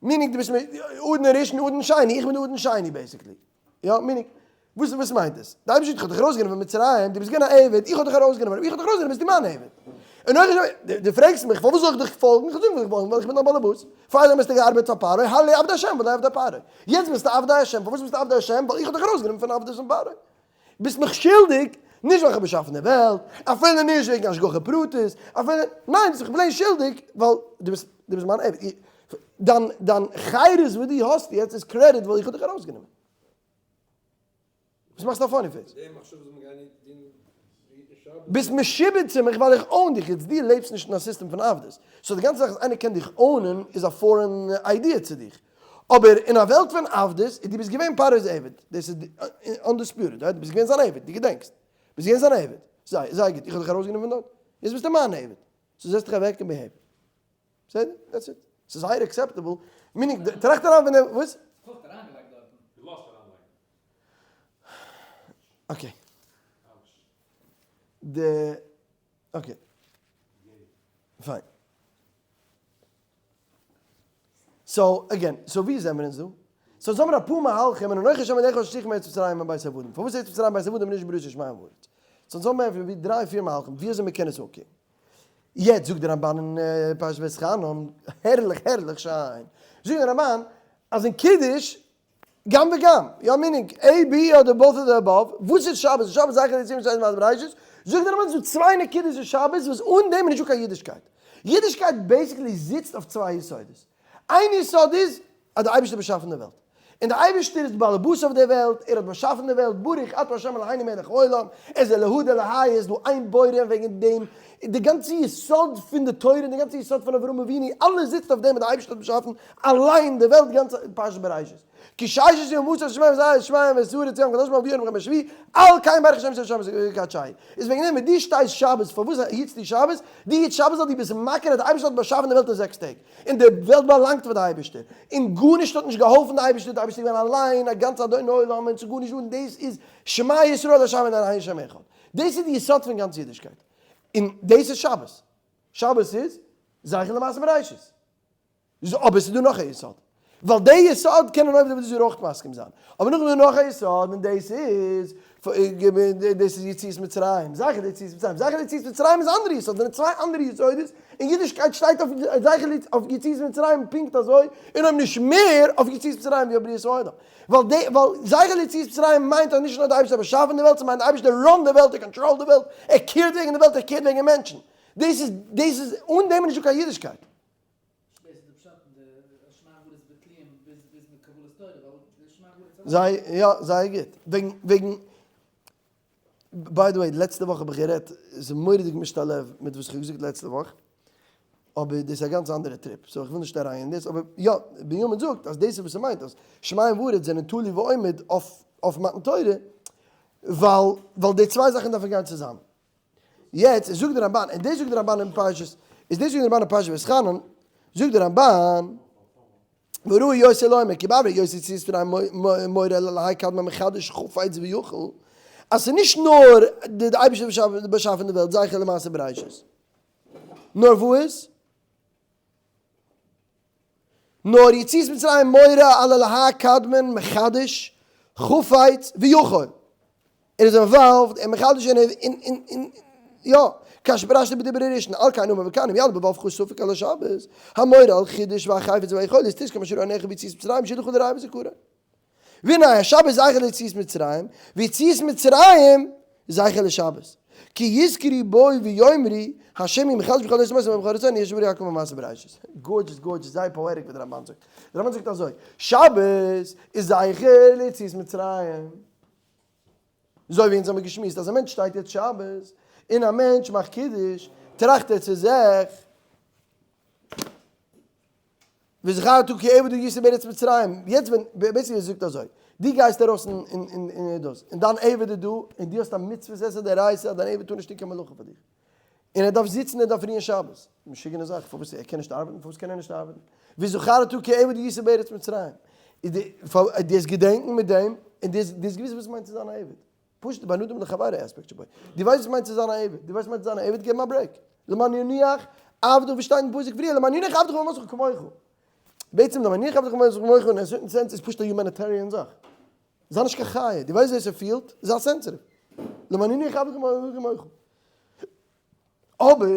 Meaning דו ביסט אדון ראשון אדון שני, איך בין אדון שני basically. יא, meaning, וואס וואס מיינט עס? די אייבערשטער האט דיך ארויסגענומען פון מצרים, דו ביסט געווען א עבד, איך האב דיך ארויסגענומען, אויב איך האב דיך ארויסגענומען ביסטו מיין עבד. און אויך נישט, דו פרעגסט מיך פארוואס זאל איך דיך פאלגן, איך זאג דיך פאלגן ווייל איך בין דיין באלעבאס, פארדעם האסטו געארבעט פאר פרעה, הלא עבדי השם ולא עבדי פרעה. יעצט ביסטו עבדי השם, פארוואס ביסטו עבדי השם? ווייל איך האב דיך ארויסגענומען פון עבדות פון פרעה. ביסט מיך שולדיג, נישט ווייל איך האב באשאפן די וועלט, אפילו נישט וועגן השגחה פרטית, אפילו, ניין, ביסט מיך plain שולדיג ווייל דו ביסט, דו ביסט מיין עבד. דיין, דיין חירות וואס דו האסט יעצט איז credit ווייל איך האב דיך ארויסגענומען. וואס מאכסטו א funny face? ביסט משועבד צו מיך ווייל איך own דיך יעצט, דו לעבסט נישט אין א סיסטעם פון עבדות, so די גאנצע זאך אז איינער קען דיך own ען איז א foreign idea צו דיך, אבער אין א וועלט פון עבדות, דו ביסט געווען פרעה'ס עבד, דאס איז undisputed, right? דו ביסט געווען זיין עבד, דו געדענקסט? ביסט געווען זיין עבד, זייער זייער גוט, איך האב דיך ארויסגענומען פון דארט, יעצט ביסטו מיין עבד, so זעץ דיך אוועק און behave. בסדר? That's it. ס'איז זייער acceptable, meaning, טראכט אריין פון דעם, וואס? האסט אריינגעלייגט דארטן. געלאזט אריינלייגן. Okay. די, okay. פיין. So, again, so ווי זעמיר אונז דא? So זאמיר אפאר מהלכים, און אנכי השם אלקיך אשר הוצאתיך מארץ מצרים מבית עבדים. פארוואס ארץ מצרים בית עבדים און נישט בראשית שמים וארץ? So אונז האבן אפשר ווי דריי פיר מהלכים ווי אזוי מ'קען עס אנקוקן. יעצט זאגט דער רמבן אין פרשת ואתחנן, הערליך הערליך שיין, זאגט דער רמבן אז אין קידוש גם וגם, יא meaning A B אדער both of the above, וואס איז שבת? איז שבת זכר ליציאת מצרים זמן בראשית? זאגט דער רמבן ס'איז דא צוויי נקודות אין שבת וואס אן דעם איז נישטא קיין אידישקייט. אידישקייט basically זיצט אויף צוויי יסודות. איין יסוד איז אז דער אייבערשטער האט באשאפן די וועלט, און דער אייבערשטער איז בעל הבית אויף דער וועלט, ער האט באשאפן די וועלט, ברוך אתה ה' אלהינו מלך העולם, ער איז אלהא דאלהיא, איז דא איין בורא, און וועגן דעם איז די גאנצע יסוד פון די תורה און די גאנצע יסוד פון אברהם אבינו, אלעס זיצט אויף דעם אז דער אייבערשטער האט באשאפן אליין די וועלט גאנץ פרשת בראשית. כי ששת ימים עשה השמים את השמים ואת הארץ ים חדשים אביון ובכן בשביעי, על כן ברך השם את השבת וקדשהו. איז וועגן דעם ווען דו שטייסט שבת, פארוואס היטסטו שבת? דו היטסט שבת ווייל דו ביסט מכיר אז דער אייבערשטער האט באשאפן די וועלט אין זעקס טעג. און די וועלט באלאנגט פאר די אייבערשטער, און גארנישט האט נישט געהאלפן די אייבערשטער, די אייבערשטער איז געווען אליין א גאנצע אדון עולם און ס'איז גארנישט דא, און דאס איז שמע ישראל ה' אלהינו השם אחד, דאס איז די יסוד פון גאנץ אידישקייט, און דאס איז שבת, שבת איז זכר למעשה בראשית, אבער ס'איז דא נאך א יסוד, ווייל די יסוד קענען עובדי עבודה זרה אויך מסכים זיין, אבער נאכדעם איז דא נאך א יסוד און דאס איז דאס איז יציאת מצרים, זכר ליציאת מצרים, זכר ליציאת מצרים איז אנדערע יסוד, זענען צוויי אנדערע יסודות, און אידישקייט שטייט אויף זכר אויף יציאת מצרים פונקט אזוי, און אויב נישט מער אויף יציאת מצרים ווי אויף בריאת העולם, ווייל די ווייל זכר ליציאת מצרים מיינט אז נישט נאר די אייבערשטער האט באשאפן די וועלט, ס'מיינט די אייבערשטער run ט די וועלט, ער control ט די וועלט, ער care ט וועגן די וועלט, ער care ט וועגן מענטשן, דאס איז דאס איז אן דעם איז נישטא קיין אידישקייט. דאס איז די פשט אין די שמים וארץ בטלים ביז ביז מיט קבלת תורה ווייל די שמים וארץ זיי יא זייער גוט וועגן וועגן by the way לעצטע וואך האב איך גערעדט ס'איז מורא'דיג משתלב מיט וואס איך האב געזאגט לעצטע וואך אבער דאס איז א גאנץ אנדערע trip so איך וויל נישט אריין אין דאס אבער יא בנימין זאגט אז דאס איז וואס ס'מיינט אז שמים וארץ זענען תלוי ועומד אויף אויף מתן תורה ווייל ווייל די צוויי זאכן דארפן גיין צוזאמען. יעצט זאגט דער רמבן, און דאס זאגט דער רמבן אין פרשת, איז דאס זאגט דער רמבן אין פרשת ואתחנן, זאגט דער רמבן, וראוי יותר לומר, כי בעבור היות יציאת מצרים מורה על אלהי קדמון מחדש חפץ ויכול, אז ס'איז נישט נאר די אייבערשטער האט באשאפן די וועלט זכר למעשה בראשית, נאר וואס? נאר יציאת מצרים מורה על אלהי קדמון מחדש חפץ ויכול. ער איז involved און מחדש און און און יא, כאשר פירשתי בדיבור הראשון, על כן אמר וכאן אם יעלה בלבבך ספק על השבת, המורה על חידוש והחפץ והיכולת תזכור מה שראו עיניך ביציאת מצרים שיהיה לך לראיה וזכרון. והנה השבת זכר ליציאת מצרים, ויציאת מצרים זכר לשבת. כי יזכרו בו ויאמרו, השם הוא מחדש בכל עת ומעשה ובכל רצון יש בריה כמו מעשה בראשית. Gorgeous gorgeous, זייער poetic וואס דער רמבן זאגט. דער רמבן זאגט אזוי, שבת איז זכר ליציאת מצרים. אזוי ווי אונז האמיר געשמועסט אז א מענטש שטייט יעצט שבת, און א מענטש מאכט קידוש, טראכט ער צו זיך, וזכרת כי עבד היית בארץ מצרים, יעצט ווען, basically ער זאגט אזוי, דו גייסט ארויס אין דאס, און דיין עבד איז דא, און דו האסט א מצוות עשה דאורייתא אז דיין עבד טאר נישט טון קיין מלאכה פאר דיך. און ער דארף זיצן ער דארף רוען שבת. משוגענע זאך, פארוואס ער קען נישט ארבעטן? פארוואס קען ער נישט ארבעטן? וזכרת כי עבד היית בארץ מצרים. איז די דו האסט געדענקן מיט דעם, און דו האסט געוואוסט וואס מיינט צו זיין א עבד. פשוט בין אדם לחבירו aspect שבו. דו ווייסט וואס מיינט צו זיין א עבד. דו ווייסט וואס מיינט צו זיין א עבד, געב אים א break. למען ינוח עבדך ווי שטייט אין פסוק פריער, למען ינוח עבדך ואמתך כמוך. בעצם למען ינוח עבדך ואמתך כמוך אין א certain sense איז פשוט א humanitarian זאך. זיי נישט קיין חיה, דו ווייסט ווי ס'פילט, זיי sensitive. למען ינוח עבדך ואמתך כמוך. אבער,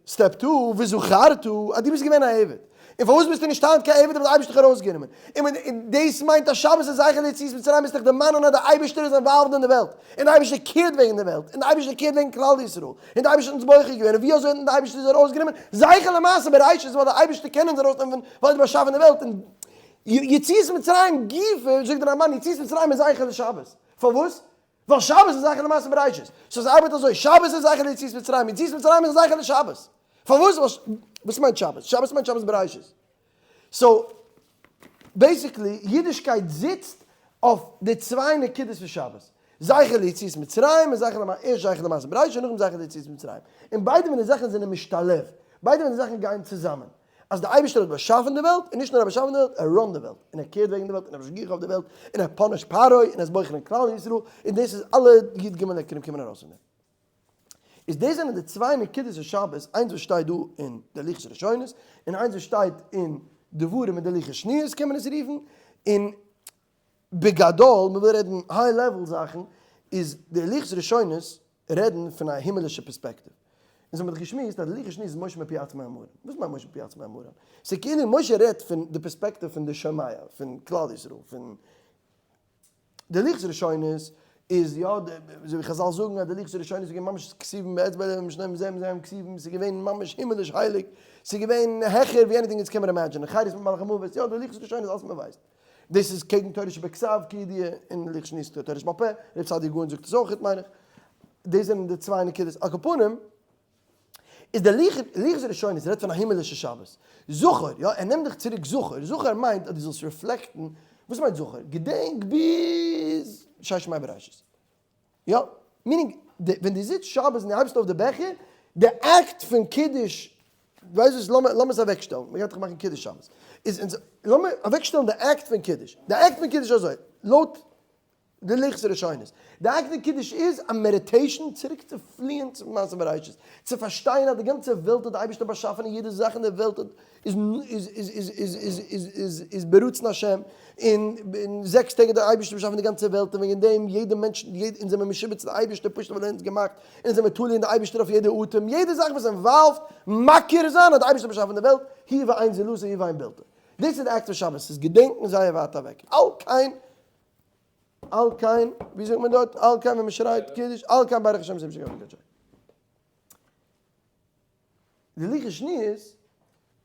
step two, וזכרת, אז דו ביסט געווען א עבד. און פארוואס ביסטו נישט היינט קיין עבד האט דער אייבערשטער דיך ארויסגענומען. און דאס מיינט אז שבת איז זכר ליציאת מצרים מוזט דיך דערמאנען אז דער אייבערשטער איז involved אין די וועלט. און דער אייבערשטער care ט וועגן די וועלט. און דער אייבערשטער care ט וועגן כלל ישראל. און דער אייבערשטער האט אונז בוחר געווען. און ווי אזוי האט אונז דער אייבערשטער אונז ארויסגענומען? זכר למעשה בראשית ווייל דער אייבערשטער קען אונז ארויסנעמען פון ווייל ער האט באשאפן די וועלט. און יציאת מצרים גופא, זאגט דער רמבן, יציאת מצרים איז זכר לשבת. פארוואס? ווייל שבת איז זכר למעשה בראשית. so עס ארבעט אזוי, שבת איז זכר ליציאת מצרים, יציאת מצרים איז זכר לשבת. פארוואס? וואס מיינט שבת? שבת מיינט שבת בראשית. so basically אידישקייט זיצט אויף די צוויי נקודות פון שבת. זכר ליציאת מצרים און זכר למעשה, ערשט זכר למעשה בראשית און נאכדעם זכר ליציאת מצרים. און ביידע פון די זאכן זענען משתלב. ביידע פון די זאכן גייען צוזאמען. אז דער אייבערשטער האט באשאפן די וועלט, און נישט נאר ער האט באשאפן די וועלט, ער run ט די וועלט, און ער care ט וועגן די וועלט, און ער משגיח אויף די וועלט, און ער punish ט פרעה, און ער איז בוחר אין כלל ישראל, און דאס איז אלע י ג עיקרים קומען ארויס פון דעם. איז דאס זענען די צוויי נקודות אין שבת, איינס וואס שטייט דא אין די לוחות ראשונות, און איינס וואס שטייט אין דברים אין די לוחות שניות קען מען עס רופן, און בגדול, מען וויל רעדן high level זאכן, איז די לוחות ראשונות רעדן פון א הימלישע פערספעקטיוו. אונז האבן דאך געשמועסט אז די לוחות שניות איז משה מפי עצמו אמרם. וואס מיינט משה מפי עצמו אמרם? ס'איז כאילו משה רעדט פון די פערספעקטיוו פון די שומע, פון כלל ישראל, פון די לוחות ראשונות איז יא, אזוי ווי חזל זאגן אז די לוחות ראשונות איז געווען ממש כתובים באצבע אלהים משניים זה מזה הם כתובים, ס'איז געווען ממש הימליש הייליג, ס'איז געווען העכער ווי anything אונז קען מיר imagine ען, חירות מיט מלאך המוות, יא די לוחות ראשונות אלעס מען ווייסט. דאס איז קעגן תורה שבכתב כידוע, און לוחות שניות תורה שבעל פה, רב סעדיה גאון זאגט עס אויכעט מיין איך. דאס זענען די צוויי נקודות. על כל פנים, איז דער לוחות ראשונות רעדט פון א הימלישע שבת. זכור, יא, ער נעמט דיך צוריק זכור. זכור מיינט אז דו זאלסט reflect ן, וואס מיינט זכור? געדענק ביז ששת ימי בראשית. יא, meaning, ווען דו זיצט שבת און דו הייבסט אויף די בעכער, די אקט פון קידוש, ווייסט וואס, לאמיר לאמיר עס אוועקשטעלן, מען גייט דאך מאכן קידוש שבת, איז אונז, לאמיר אוועקשטעלן די אקט פון קידוש, די אקט פון קידוש איז אזוי, לויט די לוחות ראשונות, די אקט פון קידוש איז א meditation צוריק צו פליען צום מעשה בראשית, צו פארשטיין אז די גאנצע וועלט האט די אייבערשטער באשאפן און יעדע זאך אין די וועלט האט איז איז איז איז איז איז איז איז ברצון השם, און אין זעקס טעג האט דער אייבערשטער באשאפן די גאנצע וועלט און וועגן דעם יעדע מענטש יעדע אונז זעמיר משועבד צו די אייבערשטער פשוט ווייל ער האט אונז געמאכט, אונז זעמיר תלוי אין די אייבערשטער אויף יעדע אטעם, יעדע זאך וואס involve ט מכיר זיין אז די אייבערשטער האט באשאפן די וועלט, הוא ואין זולתו הוא ואין בלתו. דאס איז די אקט פון שבת, ס'איז געדענקן זייער ווייט אוועק, על כן על כן, ווי זאגט מען דארט, על כן ווען מ'שרייט קידוש, על כן ברך השם את יום הקדוש. די לוחות שניות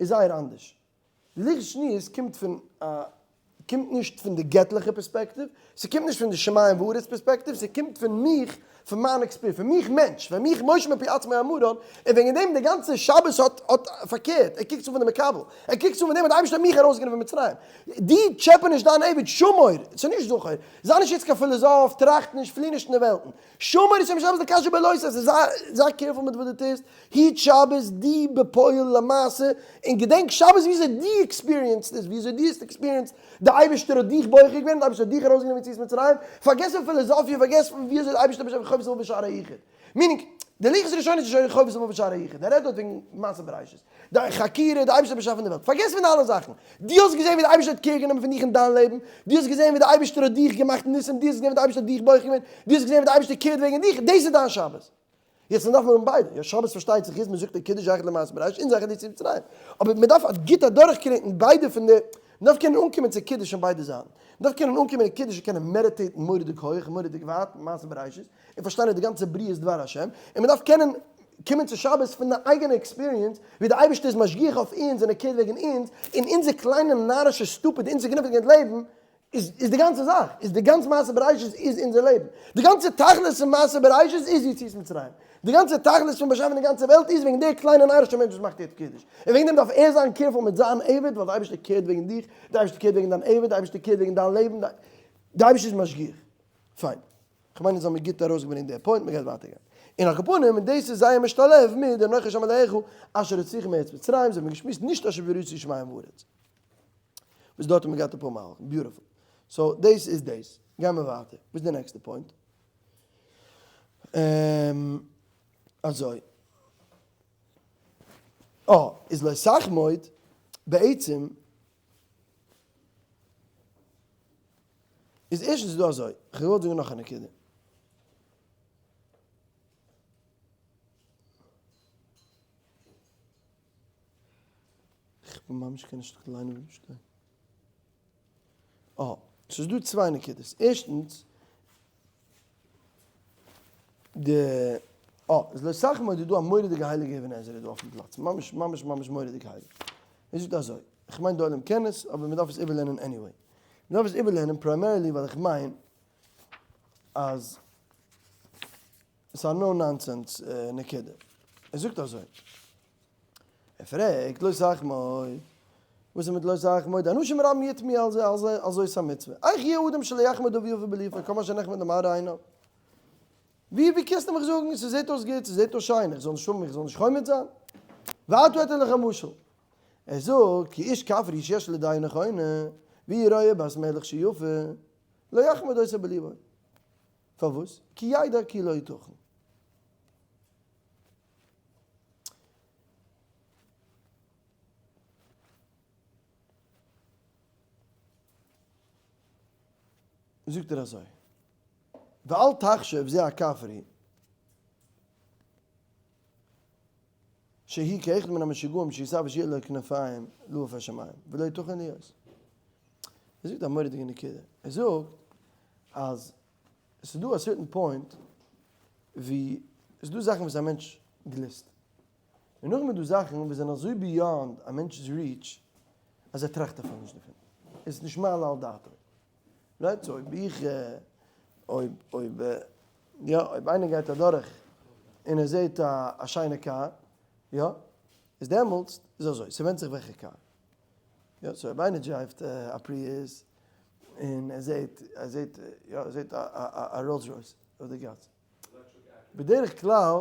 איז זייער אנדערש. די לוחות שניות קומט פון א, קומט נישט פון די געטליכע פערספעקטיוו, ס'קומט נישט פון די שמים וארץ פערספעקטיוו, ס'קומט פון מיך, פון מיין experience, פון מיך מענטש, פון מיך משה מפי עצמו אמרן, און וועגן דעם די גאנצע שבת האט האט פארקערט, ער קוקט צו פון די מקבל, ער קוקט צו פון דעם האט די אייבערשטער מיך ארויסגענומען פון מצרים. דו טשעפע נישט דיין עבד, שמור, ס'איז נישט זכור, זיי נישט יעצט קיין פילאזאף, טראכט נישט, פלי נישט אין די וועלטן. שמור את יום השבת לקדשו בלא תעשה, זיי careful מיט וואס דו טוסט, היט שבת די בפועל למעשה, און געדענק שבת וויאזוי דו experience ט עס, וויאזוי דו האסט experienced, די אייבערשטער האט דיך בוחר געווען, די אייבערשטער האט דיך ארויסגענומען מיציאת מצרים, פארגעס פון פילאזאפיע, פארגעס פון וויאזוי די אייבערשטער האט באשאפן חובת הלבבות שערי היחוד, meaning, די לוחות ראשונות איז שוין חובת הלבבות שערי היחוד, ער רעדט דארט וועגן מעשה בראשית. די חקירה, די אייבערשטער האט באשאפן די וועלט. פארגעס פון די אלע זאכן. דו האסט געזען ווי די אייבערשטער האט care גענומען פון דיך אין דיין לעבן, דו האסט געזען ווי די אייבערשטער האט דיך געמאכט ניסים, דו האסט געזען ווי די אייבערשטער האט דיך בוחר געווען, דו האסט געזען ווי די אייבערשטער care ט וועגן דיך, דאס איז דיין שבת. יעצט דארף מען האבן ביידע. יא, שבת פארשטייט זיך איז מען זאגט די קידוש זכר למעשה בראשית און זכר ליציאת מצרים. אבער מען דארף גוט אדורכקריכן ביידע פון די, מען דארף קענען אנקומען צו קידוש פון ביידע זייטן. מען דארף קענען אנקומען אין קידוש און קענען meditate ן מורא'דיג הויך, מורא'דיג ווייט, מעשה בראשית. און פארשטיין אז די גאנצע בריאה איז דבר השם, און מען דארף קענען קומען צו שבת פון די אייגענע experience, ווי די אייבערשטער איז משגיח אויף אונז און ער care ט וועגן אונז, און אונזער קליינע נארישע stupid insignificant לעבן איז איז די גאנצע זאך, איז די גאנצע מעשה בראשית איז אונזער לעבן, די גאנצע תכלית פון מעשה בראשית איז יציאת מצרים, די גאנצע תכלית פון באשאפן די גאנצע וועלט איז וועגן דער קליינע נארישע מענטש וואס מאכט יעצט קידוש, און וועגן דעם דארף ער זיין careful מיט זיין עבד, ווייל די אייבערשטער care ט וועגן דיך, די אייבערשטער care ט וועגן דיין עבד, די אייבערשטער care ט וועגן דיין לעבן, די אייבערשטער איז משגיח. פיין. כ'מיין אונז האמיר גוט ארויסגעברענגט די point, מ'גייט ווייטער גיין. און על כל פנים, און דאס איז זייער משתלב מיט דער אנכי השם אלהיך אשר הוציאך מארץ מצרים, זיי האבן געשמועסט נישט אשר בראתי שמים וארץ. וואס דארט האט מען געהאט אפאר מהלכים. Beautiful. So דאס איז דאס. גייען מיר ווייטער. וואס איז די נעקסטע point? אזוי. אה, איז לא תחמוד בעצם איז ערשטנס איז דא אזוי, כ'האב געוואלט זאגן נאך א נקודה. כ'בין ממש קען נישט ליינען ווי שטייט. אה, ס'איז דא צוויי נקודות. ערשטנס, די, אה, איז לא תחמוד איז דא א מורא'דיגע הייליגע אבן עזרא דא אויפן פלאץ. ממש ממש ממש מורא'דיג הייליג. ער זאגט אזוי, איך מיין די עולם קען עס, אבער מ'דארף עס איבערלערנען anyway. מ'דארף עס איבערלערנען primarily ווייל איך מיין אז ס'איז א no nonsense נקודה. ער זאגט אזוי. ער פרעגט, לא תחמוד, וואס איז מיט לא תחמוד? אנשים רבים יתמהו על זה, על זה, על זאת המצוה. איך יהיה אדם שלא יחמוד אביו בלבו, כל מה שנחמד למראה עיניו. ווי ווי קענסטו מיך זאגן, ס'זעט אויס גוט, ס'זעט אויס שיין, איך זאל נישט האבן, איך זאל נישט חומד זיין? ועתה אתן לך משל. ער זאגט, כי איש כפרי שיש לו דעה נכונה, והוא רואה בת מלך שיפה, לא יחמוד אותה בלבו. פארוואס? כי ידע כי לא יתכן. זאגט ער אזוי, ואל תחשב זה הכפרי שהיא כאחד מן המשוגעים שישא ושיהיה לו כנפיים לעוף השמים ולא יתכן להיות. ער זאגט א מורא'דיגע נקודה, ער זאגט אז עס איז דא א certain point ווי עס איז דא זאכן וואס א מענטש גליסט, און נאכדעם איז דא זאכן וואס זענען אזוי beyond א מענטש'ס reach אז ער טראכט אפילו נישט דערפון, עס איז נישט מעלה על דעתו. Right? So אויב איך, אויב, אויב, יא, אויב איינער גייט אדורך און ער זעט א שיינע קאר, יא, איז דעמאלטס איז אזוי, ס'ווענדט זיך וועלכע קאר. יא, so אויב איינער drive ט א Prius און ער זעט, ער זעט, יא, ער זעט א Rolls Royce אויף די גאס. בדרך כלל,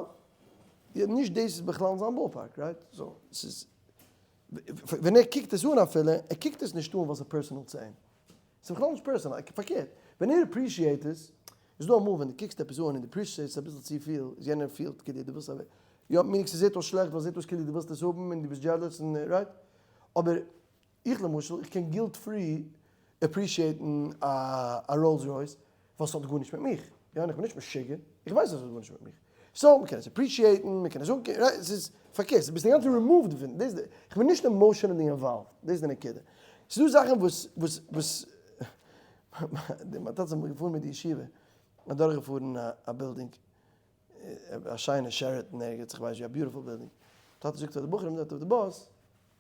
יא, נישט דאס איז בכלל אין זיין ballpark, right? So, ס'איז, ווען ער קוקט עס אן אפילו, ער קוקט עס נישט אן ווייל ס'איז personal צו אים. ס'איז בכלל נישט personal, פארקערט, ווען ער appreciate עס, איז דא אמאל ווען דו קוקסט עפעס אן און דו appreciate סט אביסל צופיל, איז יענער פילט כאילו דו ווילסט אוועק, יא, meaning ס'זעט אויס שלעכט ווייל ס'זעט אויס כאילו דו ווילסט עס האבן און דו ביסט jealous און right, אבער איך למשל, איך קען guilt free appreciate ן א Rolls Royce ווייל ס'האט גארנישט מיט מיך, יא, און איך בין נישט משוגע, איך ווייס אז ס'האט גארנישט מיט מיך, so מ'קען עס appreciate ן, מ'קען עס אנקוקן, right, ס'איז פארקערט, ביסט אינגאנצן removed דערפון, דאס איז, איך בין נישט emotionally involved, דאס איז די נקודה. ס'איז דא זאכן וואס, וואס, וואס, מיין טאטע איז אמאל געפארן מיט די ישיבה, אדורכגעפארן א בילדינג, א שיינע Sheraton ערגעץ, איך ווייס ווי, א beautiful בילדינג, טאטע זאגט פאר די בחורים דארט אויף די באס,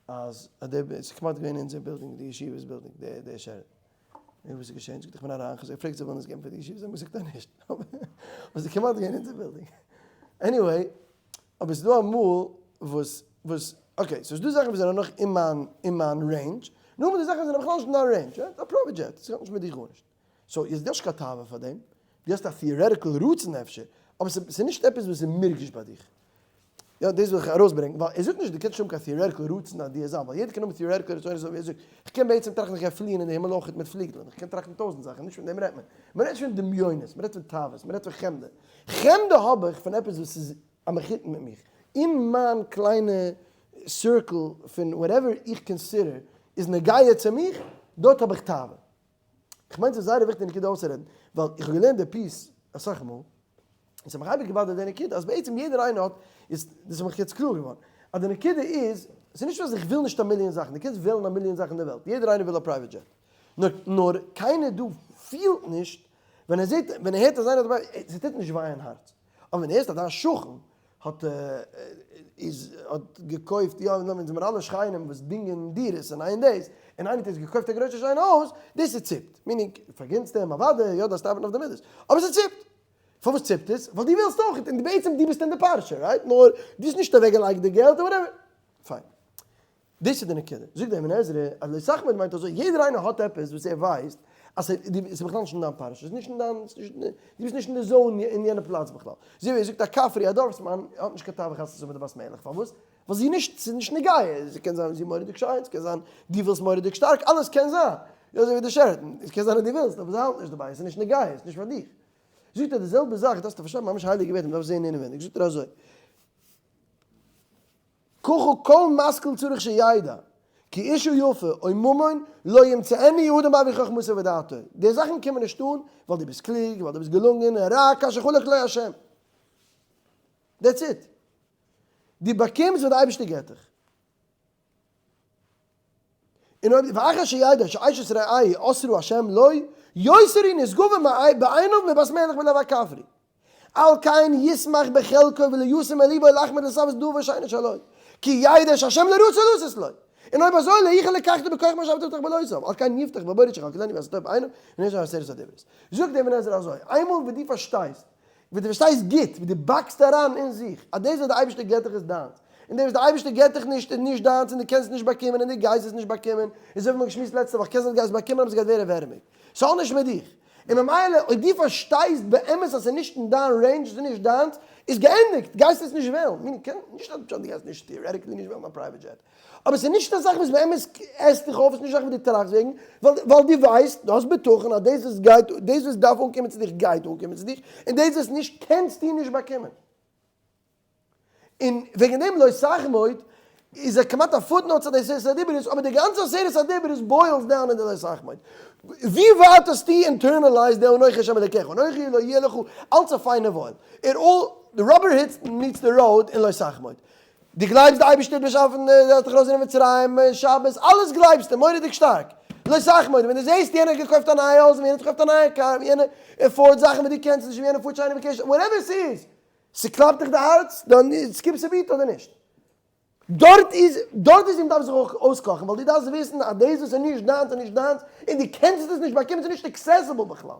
אז די, ס'איז כמעט געווען אונזער בילדינג, די ישיבה'ס בילדינג, די Sheraton. נו וואס איז געשען? זאגט איך בין אריין, כ'האב זיי געפרעגט זיי ווילן עס געבן פאר די ישיבה, זיי האבן געזאגט אז נישט, אבער ס'איז כמעט געווען אונזער בילדינג. Anyway, אבער ס'איז דא אמאל וואס, וואס, okay, ס'איז דא זאכן וואס זענען נאך אין מיין, אין מיין range, נאכדעם איז דא זאכן וואס זענען בכלל נישט אין דיין range, א private jet, ס'האט נישט מיט דיך גארנישט. So איז דאס קיין תאווה פאר דעם, דו האסט א theoretical רצון אפשר, אבער ס'איז נישט עפעס וואס איז מורגש ביי דיך. יא, דאס וויל איך ארויסברענגען, ווייל ער זאגט נישט דו קענסט נישט האבן קיין theoretical רצון אז דו זיין, ווייל יעדער קען האבן theoretical רצונות אזוי ווי ער זאגט, איך קען בעצם טראכטן איך גיי פליען אין די הימל אויכעט מיט פליגלען, איך קען טראכטן טויזנט זאכן, נישט פון דעם רעדט מען. מען רעדט נישט פון דמיונות, מען רעדט פון תאוות, מען רעדט פון חמדה. חמדה האב איך פון עפעס וואס איז א מחותן מיט מיך. אין מיין קליינע circle פון whatever איך consider איז נוגע צו מיך, דארט האב איך תאווה. כ'מיין ס'איז זייער א וויכטיגע נקודה אויסצורעדן, ווייל איך האב געלערנט די piece אסאך מאל, און ס'האט מיך אייביג געבאדערט די נקודה אז בעצם יעדער איינער האט, איז דאס איז מיך יעצט קלאר געווארן, אז די נקודה איז, ס'איז נישט אז איך וויל נישט א מיליאן זאכן, דו קענסט וועלן א מיליאן זאכן אין די וועלט, יעדער איינער וויל א private jet, נאר נאר קיינער דא פילט נישט ווען ער זעט, ווען ער הערט אז איינער האט א private, ס'טוט נישט וויי אין הארץ, אבער ווען דו הערסט אז דיין שכן האט איז האט געקויפט יא אונז זעמיר אלע שכנים וואס דינגען דירות און איין דאס און איינער האט יעצט געקויפט א גרויסע שיינע הויז דאס איז ציפט meaning פארגינסט אים אוודאי יא דארפסט ארבעטן אויף די מידות אבער ס'ציפט פארוואס ציפט עס ווייל דו ווילסט אויך און בעצם דו ביסט אין די פרשה right נאר דו האסט נישט אוועק געלייגט די געלט און whatever פיין דאס איז די נקודה זאגט דער אבן עזרא אז לא תחמוד מיינט אזוי יעדער איינער האט עפעס וואס ער ווייסט. אז ס'איז בכלל נישט אין דיין פרשה, ס'איז נישט אין דיין, דו ביסט נישט אין די zone אין יענע פלאץ בכלל. אזוי ווי ער זאגט א כפרי א דארפסמאן האט נישט קיין תאווה חתונה צו האבן מיט די בת מלך, פארוואס? ווייל זי נישט, ס'איז נישט נוגע, ס'קען זיין זי מורא'דיג שיין, ס'קען זיין דו ווילסט מורא'דיג שטארק, אלעס קען זיין. יא אזוי ווי די שערעטן, עס קען זיין אז דו ווילסט, אבער זיי האלטן נישט דערביי, ס'איז נישט נוגע, ס'איז נישט פאר דיך. זאגט ער די זעלבע זאך, דארפסטו פארשטיין, ממש הייליגע ווערטער, מ'דארף זען אינעווייניג, זאגט ער אזוי, ככה כל משכיל צריך שידע, כי אשה יפה או ממון לא ימצאנו אדם בעבור חכמתו ודעתו, די זאכן קומען נישט אן ווייל דו ביסט קלוג, ווייל דו ביסט געלונגען, רק כאשר חלק לו השם. That's it. דו באקומסט וואס די אייבערשטער געבט דיך. און אויב ואחר שידע שאשת רעהו אסרה השם לו, יותר היא נשגבה בעיניו מבת מלך בלב הכפרי. על כן ישמח בחלקו ולא ישים אל ליבו לחמד לשבעת דבר שאינו שלו, כי ידע שהשם לא רצה לתת לו. און אויב אזוי לא יוכל לקחתו בכח מה שבתו בתחבולותיו, על כן יבטח בבורא שיכלכלנו ויעשה טוב בעיניו ונשמע עשרת הדיברות. זאגט דער אבן עזרא אזוי, איינמאל ווען דו פארשטייסט ווען דו פארשטייסט גוט, ווען דו באקסט אריין אין זיך אז דאס וואס דער אייבערשטער געבט דיך איז דיינס, און דאס וואס דער אייבערשטער געבט דיך נישט איז נישט דיינס און דו קענסט עס נישט באקומען און דו גייסט עס נישט באקומען, און אזוי ווי מ'האט געשמועסט לעצטע וואך, קען זיין דו גייסט באקומען אבער עס גייט ווערן ווערעמיג, ס'האט נישט מיט דיך. און ממילא אויב דו פארשטייסט באמת אז ס'איז נישט אין דיין range, ס'איז נישט דיינס, איז געענדיגט, גייסטו עס נישט וועלן. meaning קען נישט אז דו גייסט נישט theoretically נישט וועלן א private jet, אבער ס'איז נישט א זאך וואס באמת עסט דיך אויף, ס'איז נישט א זאך וואס דו טראכסט וועגן, ווייל דו ווייסט, דו האסט בטחון אז דאס וואס גייט, דאס וואס דארף אנקומען צו דיך גייט אנקומען צו דיך, און דאס וואס נישט קענסטו נישט באקומען. און וועגן דעם לא תחמוד איז ער כמעט א footnote צו די עשרת הדיברות, אבער די גאנצע עשרת הדיברות boils down אין די לא תחמוד. ווי ווייט האסטו internalized די אנכי השם אלקיך, אנכי לא יהיה לך, אלץ א פיינע וואויל. It all, the rubber hits meets the road אין לא תחמוד. דו גלייבסט די אייבערשטער האט באשאפן די האט דיך ארויסגענומען מצרים, שבת, אלעס גלייבסטו מורא'דיג שטארק, לא תחמוד, ווען דו זעסט יענער האט געקויפט א נייע הויז און יענער האט געקויפט א נייע קאר און יענער afford זאכן וואס דו קענסט נישט און יענער פארט שיינע vacation, whatever ס'איז, ס'קלאפט דיך די הארץ, דאן skips a beat אדער נישט? דארט איז, דארט איז ווי מ'דארף זיך אויך אויסקאכן, ווייל דו דארפסט וויסן אז דאס וואס איז נישט דיינס איז נישט דיינס, און דו קענסט עס נישט באקומען, ס'איז נישט accessible בכלל.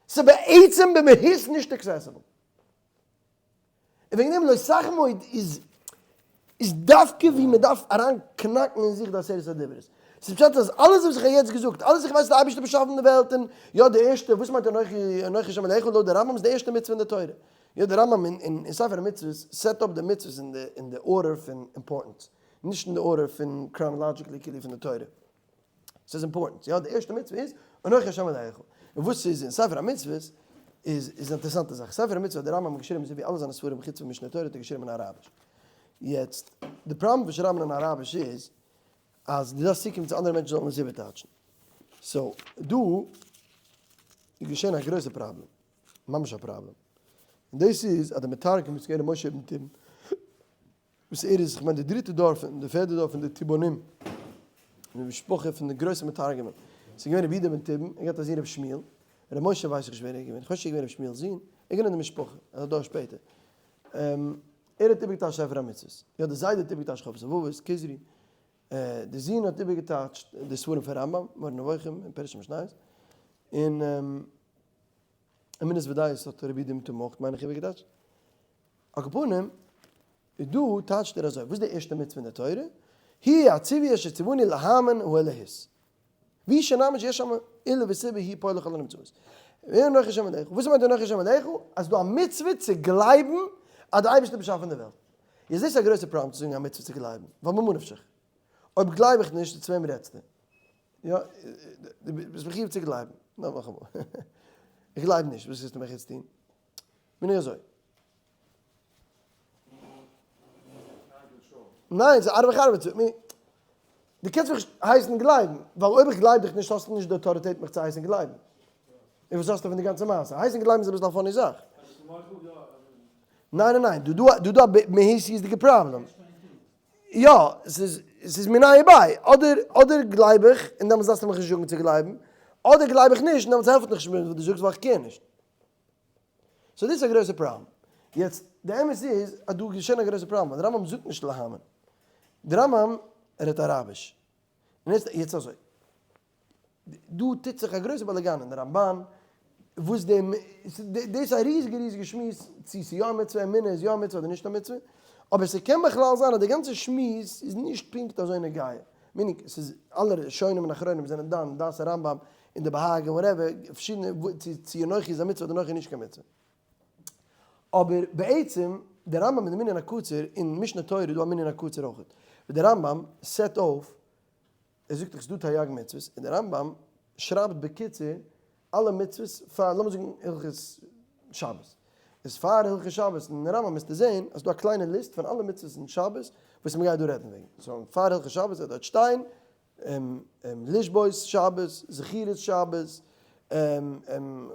ס'איז בעצם במהות נישט accessible. און וועגן דעם לא תחמוד איז איז דווקא ווי מען דארף אריין קנאקן אין זיך די עשרת הדיברות. ס'איז פשט אז אלעס וואס איך האב יעצט געזאגט, אלעס איך ווייס אז די אייבערשטער האט באשאפן די וועלט און יא די ערשטע, וואס מיינט אנכי אנכי השם אלקיך לויט די רמב ם איז די ערשטע מצוה אין די תורה. יא די רמב ם אין ספר המצוות set up די מצוות אין די אין די order פון importance, נישט אין די order פון chronologically כאילו פון די תורה. ס'איז important, יא, די ערשטע מצוה איז אנכי השם אלקיך, און וואס ס'איז אין ספר המצוות איז איז א אינטערעסאנטע זאך, ספר המצוות האט דער רמב ם געשריבן אזוי ווי אלע זיינע ספרים חוץ פון משנה תורה האט ער געשריבן אין אראביש, יעצט די פראבלעם פון שרייבן אין אראביש איז אז דו דארפסט צוקומען צו אנדערע מענטשן זאלן עס איבערטייטשן, so דא איז געשען א גרויסע פראבלעם, ממש א פראבלעם, און דאס איז אז די מתרגם איז געווען ר' משה אבן תיבון, וואס ער איז, כ'מיין די דריטע דור פון, די פערדע דור פון די תיבונים, די משפחה פון די גרויסע מתרגמים, ס'איז געווען רבי יהודה בן תיבון, ער האט געהאט א זון רבי שמואל, רבי משה ווייס איך נישט ווער ער איז געווען, כ'ווייס נישט צו ער איז געווען רבי שמואל'ס זון, ער איז געווען אין די משפחה, א דור שפעטער. ער האט איבערגעטייטשט ספר המצוות, יא די זיידע האט איבערגעטייטשט חובת הלבבות, כוזרי, די זון האט איבערגעטייטשט די ספרים פון רמב ם, מורה נבוכים און פירוש המשניות, און אמונות ודעות האט רבי יהודה בן תיבון אויך מיין איך איבערגעטייטשט. על כל פנים, איז דא טייטשט ער אזוי, וואס איז די ערשטע מצוה אין די תורה? היא הציווי אשר ציוונו להאמין האלהות. ווי שנאמר שיש שם עילה וסיבה היא פועל לכל הנמצאות. ואנכי השם אלקיך, וואס מיינט אנכי השם אלקיך? אז ס'דא א מצוה צו גלייבן אז דער אייבערשטער האט באשאפן די וועלט. איז דאס א גרויסע פראבלעם צו זאגן א מצוה צו גלייבן, ווייל ממה נפשך? אויב גלייב איך נישט, צו וועם רעדסטו? יא, דו ביסט מחיוב צו גלייבן. נאכאמאל, איך גלייב נישט, וואס ווילסטו מיך יעצט טון? בין איך אזוי. ניין, ס'איז ארבע חרבע צו מיר. דו קענסט מיך נישט הייסן גלייבן, ווייל אויב איך גלייב דיך נישט האסטו נישט די אויטאריטעט מיך צו הייסן גלייבן. און וואס האסטו פון די גאנצע מעשה? הייסן גלייבן איז אביסל א funny זאך. ניין ניין ניין, דא דא דא א מהותיות'דיגע פראבלעם. יא, ס'איז ס'איז מיניה וביה. אדער אדער גלייב איך, און דעמאלטס דארפסטו מיך נישט זאגן צו גלייבן. אדער גלייב איך נישט, און דעמאלטס העלפט נישט וואס דו זאגסט ווייל איך care נישט. So דאס איז א גרויסע פראבלעם. יעצט, די אמת איז אז דא איז געשען א גרויסע פראבלעם, ווייל די רמב ם זאגט נישט להאמין. די רמב ם רעדט אראביש. און יעצט, יעצט אזוי. דא טוט זיך א גרויסע באלאגאן אין די רמבן, וואס די, דאס איז א ריזיגע ריזיגע שמועס צו ס'איז יא א מצוה, אמונה איז יא א מצוה אדער נישט א מצוה. אבער ס'קען בכלל זיין אז די גאנצע שמועס איז נישט פונקט אזוי נוגע. meaning, ס'איז אלע ראשונים און אחרונים זענען דן דעת הרמב ם. און די בה"ג און whatever, פארשידענע, צו צו אנכי איז א מצוה אדער אנכי איז נישט קיין מצוה. אבער בעצם די רמב ם אין די מנין הקצר, אין משנה תורה איז דא א מנין הקצר אויכעט, ווי די רמב ם סעט אויף, ער זאגט דאך ס'איז דא תרי"ג מצוות, און די רמב ם שרייבט בקיצור אלע מצוות פאר, לאמיר זאגן הלכות שבת, איז פאר הלכות שבת אין רמב ם וועסטו זען אז ס'דא א קליינע list פון אלע מצוות אין שבת וואס מ'גייט דא רעדן וועגן, so פאר הלכות שבת וועט דארט שטיין לשבות שבת, זכירת שבת,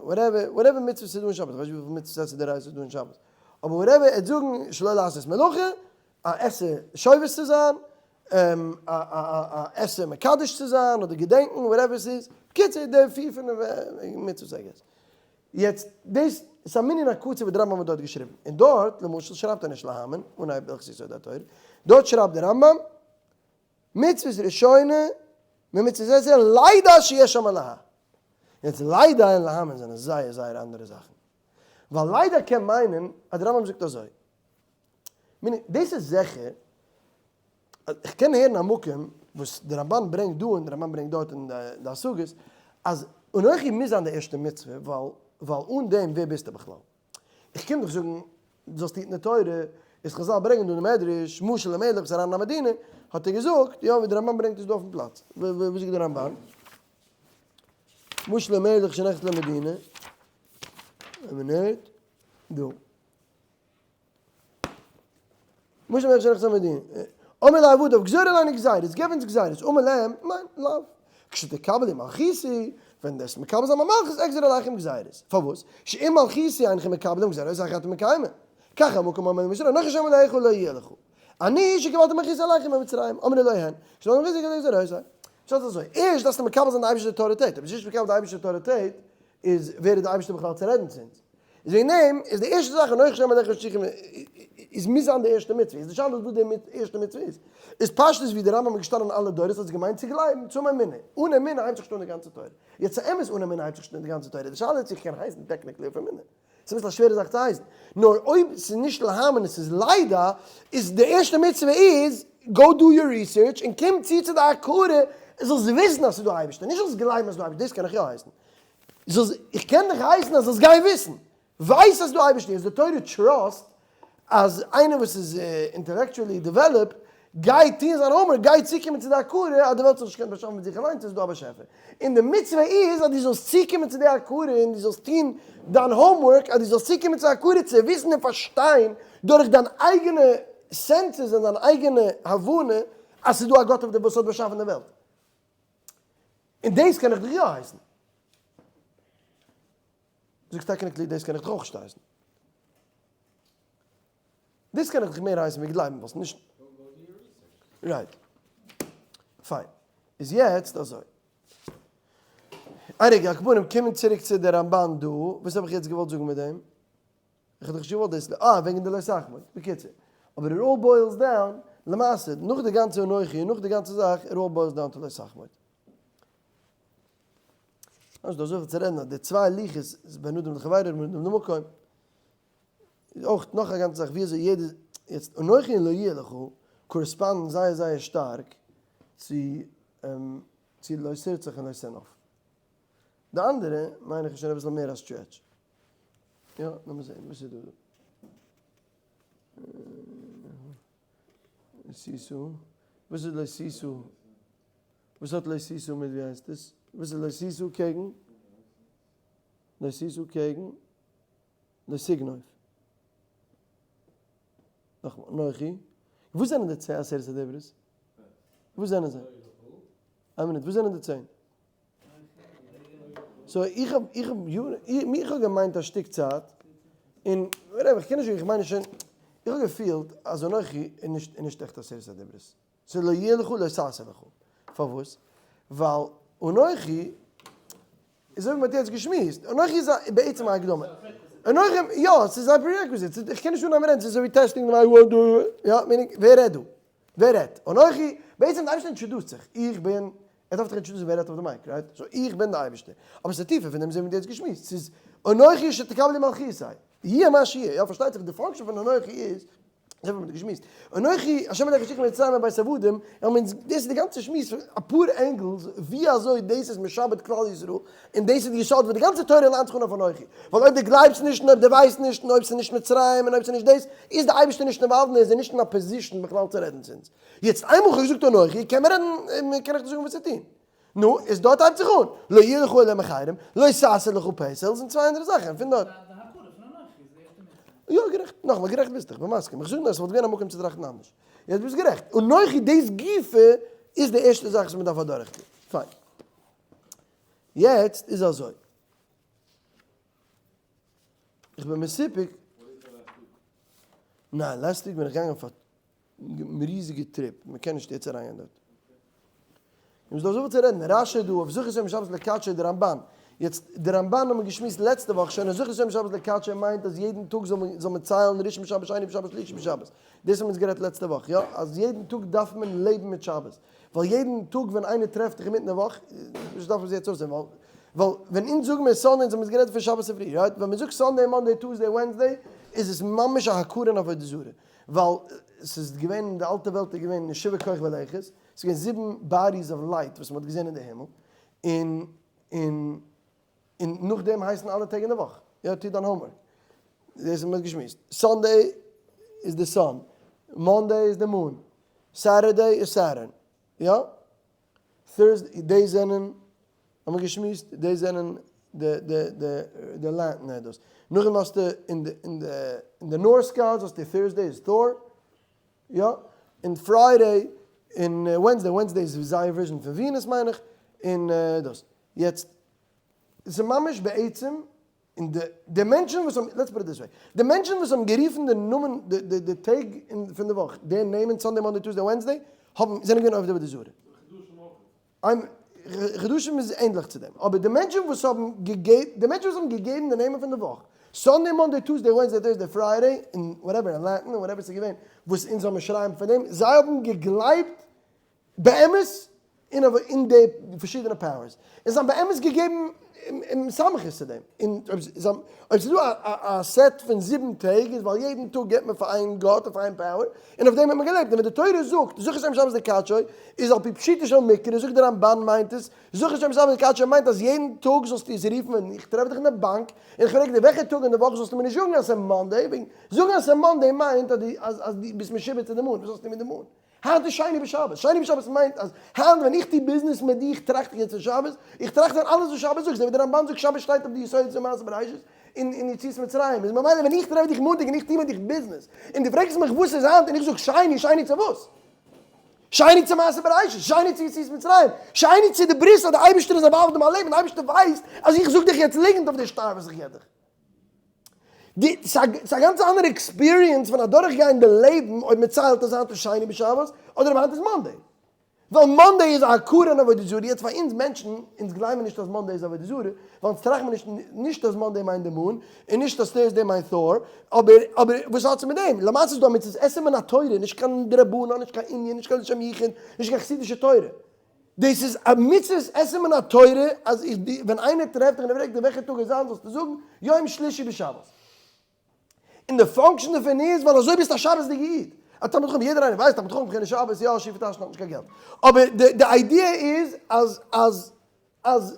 whatever, whatever מצוות ס'איז דא אין שבת, כ'ווייס נישט וויפיל מצוות עשה דאורייתא איז דא אין שבת, אבער whatever, ער וועט זאגן שלא לעשות מלאכה, א עשה שובת צו זיין, א עשה מקדש צו זיין, אדער געדענקן, whatever ס'איז, בקיצור די פיר פינף מצוות I guess. יעצט דאס איז א מנין הקצר וואס די רמב ם האט דארט געשריבן, און דארט למשל שרייבט ער נישט להאמין, אנהייב הלכות יסודי התורה, דארט שרייבט די רמב ם, מצוות ראשונה ממצוות עשה לידע שיש שם אלהה. יעצט לידע און להאמין זענען זייער זייער אנדערע זאכן. ווייל לידע קען מיינען אז די רמב ם זאגט אזוי. meaning דאס איז זיכער אז איך קען הערן א מקום וואס די רמבן ברענגט דא און די רמבן ברענגט דארט אין די השגות אז אנכי מוז זיין די ערשטע מצוה ווייל ווייל אן דעם ווער ביסטו בכלל? איך קום דיך זאגן דו זאלסט היטן די תורה, איז חזל ברענגען דא אין די מדרש, משל למלך וואס איז אריין אין א מדינה, האט ער געזאגט, יא ווי די רמבן ברענגט עס דא אויפן פלאץ, וואס זאגט די רמבן? משל למלך שנכנס למדינה, א מינוט, דא. משל למלך שנכנס למדינה, אמר לעבדיו גזור עלינו גזירות, געב אונז גזירות, אמר להם, ניין, לאו, כשתקבלו מלכותי, ווען דו וועסט מקבל זיין מיין מלכות, אגזור עליכם גזירות, פארוואס? שאם מלכותי אינכם מקבלים גזירות איך אתם מקיימים, כך המקום אומר לישראל, אנכי השם אלהיך לא יהיה לך, אני שקיבלתי מלכותי עליכם ממצרים, אמרו לו הן, כשתקבלו מלכותי אגזור גזירותי. פשט איז אזוי, ערשט דארפסטו מקבל זיין די אייבערשטער'ס אויטאריטעט, אויב ביסט נישט מקבל די אייבערשטער'ס אויטאריטעט, איז ווער איז די אייבערשטער בכלל צו רעדן צו אונז? איז וועגן דעם איז די ערשטע זאך אנכי השם אלהיך שכם איז מוז זיין די ערשטע מצוה, איז די שאלה וואס די ערשטע מצוה איז, איז פשטות ווי די רמב ם איז געשטאנען אלע דורות האט עס געמיינט צו גלייבן צום אמונה, אן אמונה הייבט זיך נישט אן די גאנצע תורה, יעצט ס'איז אמת אן אמונה הייבט זיך נישט אן די גאנצע תורה, די שאלה איז צו איך קען הייסן technically אויף אמונה, ס'איז אביסל א שווערע זאך צו הייסן, נאר אויב ס'איז נישט להאמין און ס'איז לידע, איז די ערשטע מצוה איז go do your research און קום צו צו די הכרה, זאלסט וויסן אז ס'איז דא א אייבערשטער, נישט זאלסט גלייבן אז ס'איז דא א אייבערשטער, דאס קען איך יא הייסן. זאלסט, איך קען דיך הייסן אז זאלסט גיין וויסן. ווייס אז דו אייבערשטער איז די תורה trust אז איינער וואס איז intellectually developed גייט טון זיין homework גייט צוקומען צו די הכרה אז די וועלט האט זיך נישט געקענט באשאפן מיט זיך אליינס עס איז דא א באשעפער און די מצוה איז אז דו זאלסט צוקומען צו די הכרה און דו זאלסט טון דיין homework אז דו זאלסט צוקומען צו הכרה צו וויסן און פארשטיין דורך דיין אייגענע senses און דיין אייגענע הבנה אז ס'איז דא א גאט אויף די וואס האט באשאפן די וועלט. און דאס קען איך דיך יא הייסן. זאגסט technically דאס קען איך דיך אויך נישט הייסן. דאס קען איך דיך מער הייסן ווי גלייבן וואס נישט. Right. פיין. איז יעצט אזוי. א רגע, על כל פנים קומען צוריק צו די רמבן דא, וואס האב איך יעצט געוואלט זאגן מיט דעם? איך האב דאך נישט געוואלט דאס, אה, וועגן די לא תחמוד, בקיצור. אבער it all boils down, למעשה, נאך די גאנצע אנכי און נאך די גאנצע זאך, it all boils down to לא תחמוד. ס'איז דא אזויפיל צו רעדן אז די צוויי לוחות איז בין אדם לחבירו ובין אדם למקום. איז אויך נאך א גאנצע זאך ווי אזוי יעדע, יעצט אנכי און לא יהיה לך correspond ן זייער זייער שטארק צו צו לא תרצח און לא תנאף. די אנדערע מיין איך איז שוין אביסל מער א stretch. יא, לאמיר זעהן וואס איז דא דא. תשא, וואס איז לא תשא? וואס האט לא תשא מיט ווי הייסט עס? וואס איז לא תשא קעגן? לא תשא קעגן לא תגנוב. נאכאמאל, אנכי. וואס זענען די צען עשרת הדברות? וואס זענען זיי? איין מינוט, וואס זענען די צען? So איך האב, איך האב יארן, איך האב געמיינט א שטיק צייט, און whatever, איך קען נישט זאגן, איך מיין נישט שוין, איך האב געפילט אז אנכי איז נישט, איז נישט עכט עשרת הדברות. ס'איז לא יהיה לך לא תעשה לך. פארוואס? ווייל אנכי, איז אזוי ווי מ'האט יעצט געשמועסט, אנכי איז בעצם א הקדמה. אנכי, יא, ס'איז א prerequisite, איך קען נישט אנהייבן רעדן, ס'איז אזוי ווי testing די mic, יא, meaning, ווער רעדט דא? ווער רעדט? אנכי, בעצם די אייבערשטער introduce ט זיך, איך בין, ער דארף זיך introduce ן ווער רעדט אויף די mic, right? So איך בין די אייבערשטער. אבער ס'איז טיפער פון דעם אזוי ווי מ'האט יעצט געשמועסט, ס'איז אנכי שתקבלי מלכותי, יהיה מה שיהיה, יא פארשטייט זיך די function פון אנכי איז. אזוי האבן מיר געשמועסט. אנכי השם אלקיך הוציאך ממצרים מבית עבדים, האבן אונז, דאס איז די גאנצע שמועס פון אפאר angles ווי אזוי דאס איז משעבד כלל ישראל, און דאס איז די יסוד וואס די גאנצע תורה ליינט זיך אן אויף אנכי. ווייל אויב דו גלייבסט נישט און אויב דו ווייסט נישט און אויב ס'איז נישט מצרים און אויב ס'איז נישט דאס, איז די אייבערשטער נישט involved און ער איז נישט אין א position בכלל צו רעדן צו אונז. יעצט איינמאל כ'האב געזאגט אנכי קען מען רעדן, קען איך דיר זאגן וואס צו טון. נו, איז דארט הייבט זיך אן, לא יהיה לך אלהים אחרים, לא תעשה לך פסל, זענען צוויי אנדערע זאכן, פון דארט. די הכרה פון אנכי איז די ערשטע מצוה. יא, גערעכט. נאכאמאל, גערעכט ביסטו, איך בין מסכים. איך זאג נאר, עס וואלט געווען א מקום צו טראכטן אנדערש. יעצט ביסט גערעכט. אנכי דאס גופא איז די ערשטע זאך וואס מען דארף אדורכטון. פיין. יעצט איז אזוי. איך בין מסופק. ניין, last week בין איך געגאנגען אויף א ריזיגע trip, מען קען נישט יעצט אריינגיין דארט. און ס'דא אזויפיל צו רעדן, רשי דא אויף זכור את יום השבת לקדשו די רמבן, יעצט די רמבן האבן מיר געשמועסט לעצטע וואך שוין אז זכור את יום השבת לקדשו מיינט אז יעדן טאג זאל מען זאל מען ציילן ראשון בשבת שני בשבת שלישי בשבת, דאס האבן אונז גערעדט לעצטע וואך, יא? אז יעדן טאג דארף מען לעבן מיט שבת, ווייל יעדן טאג ווען איינער טרעפט דיך אינמיטן די וואך, דאס דארף מען זיך יעצט אויסזען, ווייל ווייל ווען אונז זאגן מיר Sunday, אונז האבן אונז גערעדט פון שבת צופרי, right? ווען מען זאגט Sunday Monday Tuesday Wednesday איז עס ממש א הכרה אין עבודה זרה. ווייל ס'איז געווען אין די אלטע וועלט איז געווען שבעה כוכבי לכת, ס'איז געווען זיבן bodies of light וואס מ'האט געזען אין די הימל, און און און נאכדעם הייסן אלע טעג אין די וואך, יא טו דיין homework, דאס האט מען געשמועסט, Sunday איז די sun, Monday איז די moon, Saturday איז Saturn, יא? Thursday, די זענען, האבן מיר געשמועסט, די זענען די די די די Latin דאס. נאכדעם האסטו אין די אין די אין די Norse gods האסטו Thursday איז Thor, יא? און Friday און Wednesday, Wednesday איז זייער version פון Venus מיין איך, און דאס. יעצט, ס'איז ממש בעצם און די די מענטשן וואס האבן, let's put it this way, די מענטשן וואס האבן גערופן די נאמען די די די טעג פון די וואך, די נעמען Sunday Monday Tuesday Wednesday, האבן זענען געווען עובדי עבודה זרה. איים חידושים איז ענדליך צו דעם, אבער די מענטשן וואס האבן געגעבן, די מענטשן וואס האבן געגעבן די נעמען פון די וואך, Sunday Monday Tuesday Wednesday Thursday Friday, און whatever אין Latin און whatever ס'איז געווען וואס אונז זאל מיר שרייבן פון דעם, זיי האבן געגלייבט באמת אין אבער אין די פארשידענע powers, און זיי האבן באמת געגעבן סמכות צו דעם, און אויב ס'איז דא א סעט פון זיבן טעג איז ווייל יעדן טאג געבט מען פאר איין גאט און פאר איין power, און אויף דעם האט מען געלעבט, און ווען די תורה זאגט זכור את יום השבת לקדשו איז על פי פשוטו של מקרא, זאגט די רמבן מיינט עס, זכור את יום השבת לקדשו מיינט אז יעדן טאג זאלסטו עס רופן ווען איך טרעף דיך אין די באנק און איך פרעג דיר וועלכע טאג אין די וואך זאלסטו מיר נישט זאגן אז ס'איז Monday, וועגן זאגן אז ס'איז Monday מיינט אז דו ביסט משועבד צו די moon, וואס האסטו מיט די moon? היינט איז שני בשבת, שני בשבת מיינט אז היינט ווען איך טו ביזנעס מיט דיך טראכט איך יעצט פון שבת, איך טראכט פון אלעס וואס שבת זאגט, אזוי ווי דער רמבן זאגט שבת שטייט אויף די יסודות פון מעשה בראשית און און יציאת מצרים, איז ממילא ווען איך טרעף דיך מאנטאג און איך טו מיט דיך ביזנעס, און דו פרעגסט מיך וואס איז היינט און איך זאג שני, שני צו וואס? שני צו מעשה בראשית, שני צו יציאת מצרים, שני צו די ברית אז די אייבערשטער איז involved אין מיין לעבן, די אייבערשטער ווייסט אז איך זאג דיך יעצט ליגנט אויף די שטר וואס איך געב דיך. די, ס'איז א גאנץ אנדערע experience פון אדורכגיין די לעבן אויב מען ציילט אז היינט איז שני בשבת אדער אויב היינט איז Monday. ווייל Monday איז א הכרה אין עבודה זרה, יעצט פאר אונז מענטשן, אונז גלייבן נישט אז Monday איז עבודה זרה, ווייל אונז טראכט מען נישט נישט אז Monday מיינט די moon, און נישט אז Thursday מיינט Thor, אבער אבער וואס האט עס מיט דעם? למעשה איז דא א מצות עשה מן התורה, נישט קיין דרבנן, נישט קיין ענין, נישט קיין לשם יחוד, נישט קיין חסידישע תורה. דאס איז א מצות עשה מן התורה אז איך די ווען איינער טרעפט דיך און ער פרעגט דיר וועלכע טאג איז היינט זאלסטו זאגן יום שלישי בשבת. און די function דערפון איז ווייל אזוי ביסטו א שבת'דיגע איד. א תלמיד חכם יעדער איינער ווייסט תלמיד חכם בחינת שבת יא שיפע טאשן האט נישט קיין געלט. אבער די די idea איז אז אז אז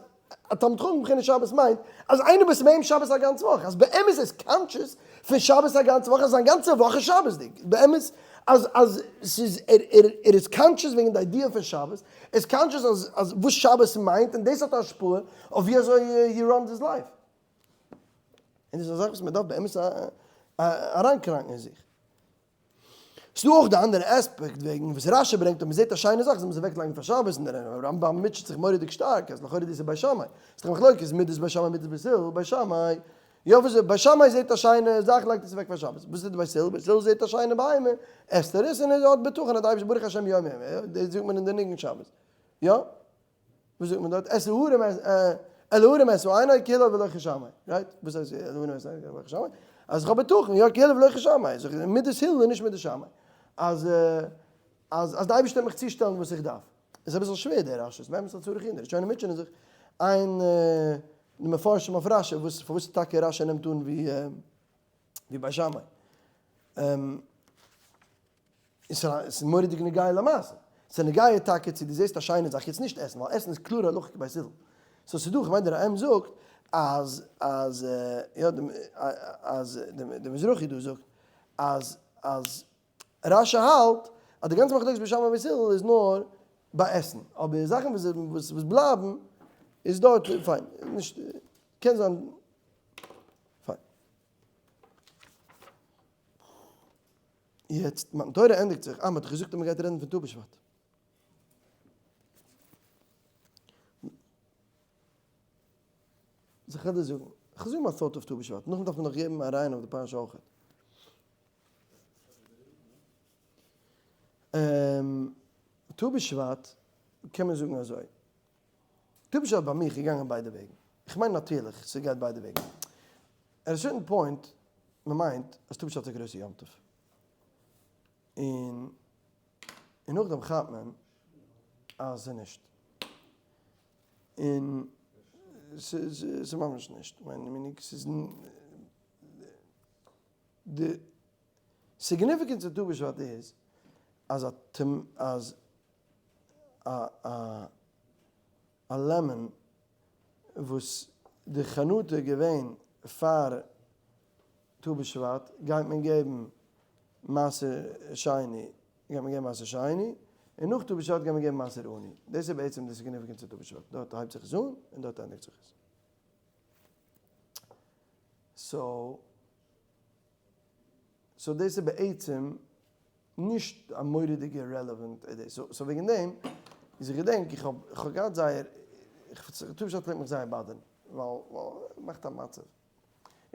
א תלמיד חכם בחינת שבת מיינט אז איינער וואס איז אים שבת א גאנצע וואך, אז באמת איז conscious פון שבת א גאנצע וואך, אז זיין גאנצע וואך איז שבת'דיג, באמת אז אז ס'איז ער ער ער איז conscious וועגן די idea פון שבת, ער איז conscious אז אז וואס שבת מיינט און דאס האט א השפעה אויף ווי אזוי he runs his life. און דאס איז א זאך וואס מען דארף באמת אריינקראנקן אין זיך. ס'דא אויך די אנדערע אספעקט וועגן וואס רשי ברענגט אויב מ'זעט א שיינע זאך זאל מען עס אוועקלייגן פאר שבת און דער רמב ם מוטשעט זיך מורא'דיג שטארק אז לכאורה דאס איז בית שמאי. ס'איז דאך מחלוקת מידת בית שמאי מידת בית הלל, בית שמאי יא וואס איז בית שמאי זעט א שיינע זאך לייגט עס אוועק פאר שבת, וואס איז בית הלל? בית הלל זעט א שיינע בהמה עסט ער עס און ער האט בטחון אז די אייבערשטער ברוך השם יום יום, דאס זאגט מען אין די ניגון שבת יא? וואס זאגט מען דארט? את ההרים אל ההרים אשא עיני כי הלל ולא כשמאי, right? וואס הייסט אל ההרים אשא עיני כי הלל ולא כשמאי? אז איך האב בטחון, יא כי הלל ולא כשמאי, אז איך מידת הלל און נישט מידת שמאי. אז אז אז די אייבערשטער וועט מיך צושטעלן וואס איך דארף. איז אביסל שווער דער רשי, ס'איז באמת א צריך עיון, די ראשונים מוטשענען זיך, איין די מפרשים אויף רשי, וואס פארוואס טאקע רשי נעמט אן ווי ווי בית שמאי. ס'איז מורא'דיג נוגע למעשה. ס'איז נוגע טאקע צו דו זעסט א שיינע זאך יעצט נישט עסן, ווייל עסן איז קלאר הלכה כבית הלל. so ס'איז דא, כ'מיין דער רמ זאגט אז אז יא אז די מזרחי דא זאגט אז אז רשי האלט אז די גאנצע מחלוקת בית שמאי ובית הלל איז נאר ביי עסן, אבער זאכן וואס וואס בלייבן איז דארט פיין, נישט קען זיין פיין. יעצט מתן תורה ענדיגט זיך, אה מ'האט דאך געזאגט אז מ'גייט רעדן פון ט"ו בשבט. זיך כ'וועל דיר זאגן, כ'וועל זאגן מיין thought אויף ט"ו בשבט, נאכדעם דארף מען נאך געבן א רעיון אויף די פרשה אויכעט. ט"ו בשבט קען מען זאגן אזוי, ט"ו בשבט ביי מיך איז געגאנגען ביידע וועגן, איך מיין נאטירליך ס'גייט ביידע וועגן, at a certain point מ'מיינט אז ט"ו בשבט איז א גרויסע יום טוב, און און נאכדעם כאפט מען אז ס'איז נישט, און ס'איז ממש נישט, כ'מיין ס'איז די significance פון ט"ו בשבט איז אז א אז א א א lemon וואס די חנטה איז געווען פאר ט"ו בשבט גייט מען געבן מעשר שני גייט מען געבן מעשר שני און נאך ט"ו בשבט גייט מען געבן מעשר עני דאס איז בעצם די significance פון ט"ו בשבט דארט הייבט זיך עס אן און דארט ענדיגט זיך עס so so דאס איז בעצם נישט א מורא'דיגע relevant idea, so וועגן דעם איז איך געדענק איך האב איך האב געהאט זייער, ט"ו בשבט פלעגט מיך זייער באדערן, ווייל ווייל מאכט א מצב,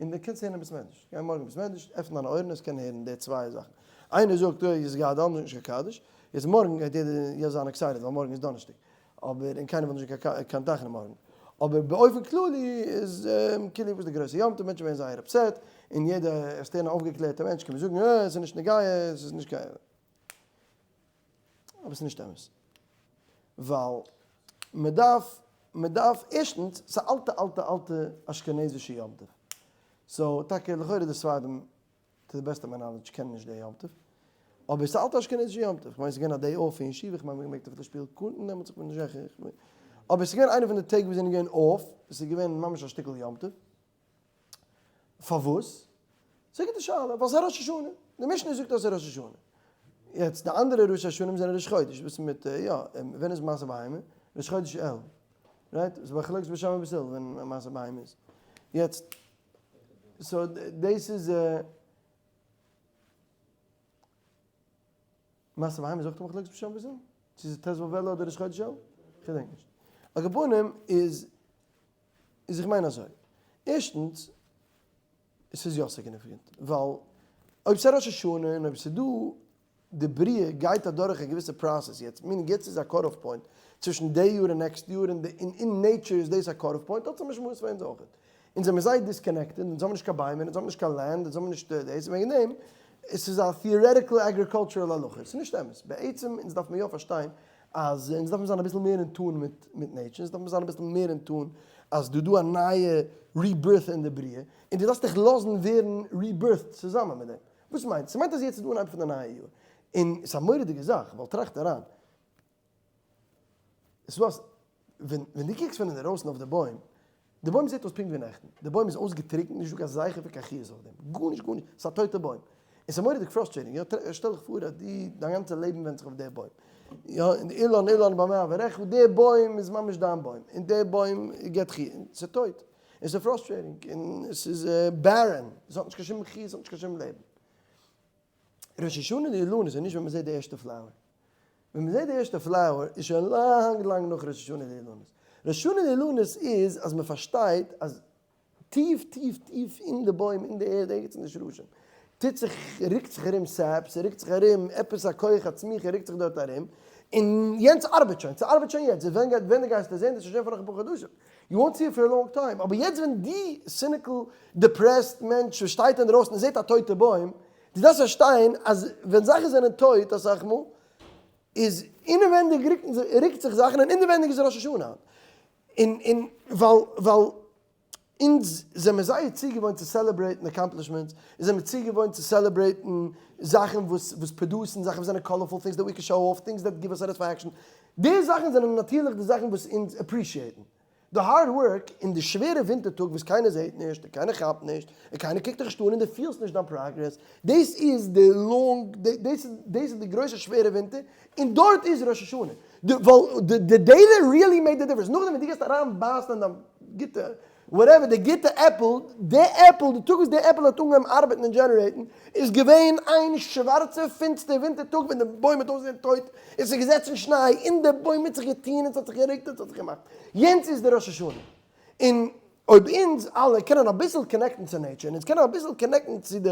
און דו קענסט הערן אין בית מדרש, גיי מארגן בית מדרש, עפן דיינע אויערן עס קען הערן די צוויי זאכן, איינער זאגט אוי איז געהאט דאן נישט קיין קדיש, יעצט מארגן גייט יעדער יא זיין excited ווייל מארגן איז דאנערשטאג, אבער און קיינער וויל נישט קיין תחנון מארגן, אבער באופן כללי איז כאילו וואס די גרויסע יום טוב מענטשן ווערן זייער upset, און יעדע ערשטערנע אויפגעקלערטע מענטש קען מיר זאגן אה עס איז נישט נוגע עס איז נישט קיין אבער עס איז נישט אמת ווייל מען דארף מען דארף ערשטנס ס'איז א אלטע אלטע אלטע אשכנזישע יום טוב so טאקע לכאורה די ספרדים to the best of my knowledge קענען נישט די יום טוב, אבער ס'איז אלטע אשכנזישע יום טוב, כ'מיין ס'איז געווען א day off אין ישיבה, כ'מיין מ'האט געמעגט אפילו שפילן קארטן דעמאלטס, כ'בין נישט זיכער, אבער ס'איז געווען איינע פון די טעג וואס זענען געווען off, ס'איז געווען ממש א שטיקל יום טוב. פארוואס? ס'איז א גוטע שאלה, ווייל ס'איז א ראש השנה, די משנה זאגט אז ס'איז ראש השנה. יעצט די אנדערע ראש השנים זענען ראש חודש, וואס איז מיט, יא, ווען איז מעשר בהמה? ראש חודש אלול, right? ס'איז מחלוקת בית שמאי ובית הלל ווען מעשר בהמה איז. יעצט. so דאס איז מעשר בהמה איז אויך די מחלוקת בית שמאי ובית הלל? צו ס'איז ט"ו אלול אדער ראש חודש אלול? כ'געדענק נישט. על כל פנים איז איז איך מיין אזוי. ערשטנס, עס איז יא significant, ווייל אויב ס'איז א ראש השנה און אויב ס'איז דא די בריאה גייט אדורך א געוויסע process יעצט, meaning יעצט איז א cut-off point צווישן די יאר און next יאר, און אין nature איז דאס א cut-off point, האט עס א משמעות פאר אונז אויכעט. אונז זעמיר זייער disconnected, אונז האבן נישט קיין ביימער, אונז האבן נישט קיין land, אונז האבן נישט דאס, און וועגן דעם, עס איז א theoretical agricultural הלכה, עס איז נישט אמת, בעצם אונז דארף מיר יא פארשטיין אז אונז דארף מיר זיין אביסל מער אין tune מיט מיט nature, אונז דארף מיר זיין אביסל מער אין tune אז דא דא א נייע rebirth אין די בריאה, און דו דארפסט דיך לאזן ווערן rebirthed צוזאמען מיט דעם. וואס מיינט? ס'מיינט אז יעצט איז די אנהייב פון די נייע יאר, און ס'איז א מורא'דיגע זאך, ווייל טראכט אריין, עס איז ווען ווען דו קוקסט פון אינדערויסן אויף די בוים, די בוים זעט אויס פונקט ווי נעכטן, די בוים איז אויסגעטריקנט, נישטא קיין זכר פון קיין חיות אויף דעם, גארנישט גארנישט, ס'איז א טויטע בוים, און ס'איז מורא'דיג frustrating, יא, שטעל דיך פאר אז דו, דיין גאנצע לעבן ווענדט זיך אויף די בוים, יא, און אילן אילן במה אברכך, די בוים איז ממש דיין בוים, און די בוים געבט חיות, און ס'איז טויט. עס איז frustrating און עס איז barren, עס האט נישט קיין שום חיות, עס האט נישט קיין שום לעבן. ראש השנה לאילנות איז נישט ווען מען זעט די ערשטע flower. ווען מען זעט די ערשטע flower איז שוין לאנג לאנג נאך ראש השנה לאילנות. ראש השנה לאילנות איז אז מען פארשטייט אז טיף טיף טיף אין די בוים, אין די ערד, ערגעץ אין די שרשים, טוט זיך, רוקט זיך ארום sap, ס'רוקט זיך ארום עפעס א כח הצמיחה רוקט זיך דארט ארום, און יענץ ארבעט שוין, ס'ארבעט שוין יעצט, ווען גייט, ווען גייסטו זען, דאס איז שוין פאר נאך אפאר חדשים, you won't see it for a long time, אבער יעצט ווען די cynical depressed מענטש וואס שטייט אינדרויסן און זעט א טויטע בוים, דו דארפסט פארשטיין אז ווען זאכן זענען טויט אסאך מאל, איז אינעווענדיג רוקט זיך זאכן און אינעווענדיג איז ראש השנה היינט, און און ווייל ווייל. אונז זעמיר זייער צוגעוואוינט צו celebrate ן accomplishments, אונז זעמיר צוגעוואוינט צו celebrate ן זאכן וואס וואס produce ן, זאכן וואס זענען colorful, things that we can show off, things that give us satisfaction, די זאכן זענען נאטירליך די זאכן וואס אונז appreciate ן. די hard work אין די שווערע ווינטער טאג וואס קיינער זעהט נישט און קיינער כאפט נישט און קיינער קוקט דיך נישט אן און דו פילסט נישט דיין progress, דאס איז די long, דאס איז די גרויסע שווערע ווינטער און דארט איז ראש השנה, ווייל די data really made the difference, נאכדעם ווען דו גייסט אריין בייסן אין דיין גוטע whatever די גוטע עפל, די עפל, די טאג וואס די עפל האט אנגעהויבן ארבעטן און generate ן, איז געווען איין שווארצע פינסטער ווינטער טאג ווען די בוים האט אויסגעזען טויט, און ס'איז געזעצן שניי, און די בוים האט זיך געטון און ס'האט זיך גערוקט און ס'האט זיך געמאכט. יענץ איז די ראש השנה. און אויב אונז אלע קענען אביסל connect ן צו nature, און אונז קענען אביסל connect ן צו די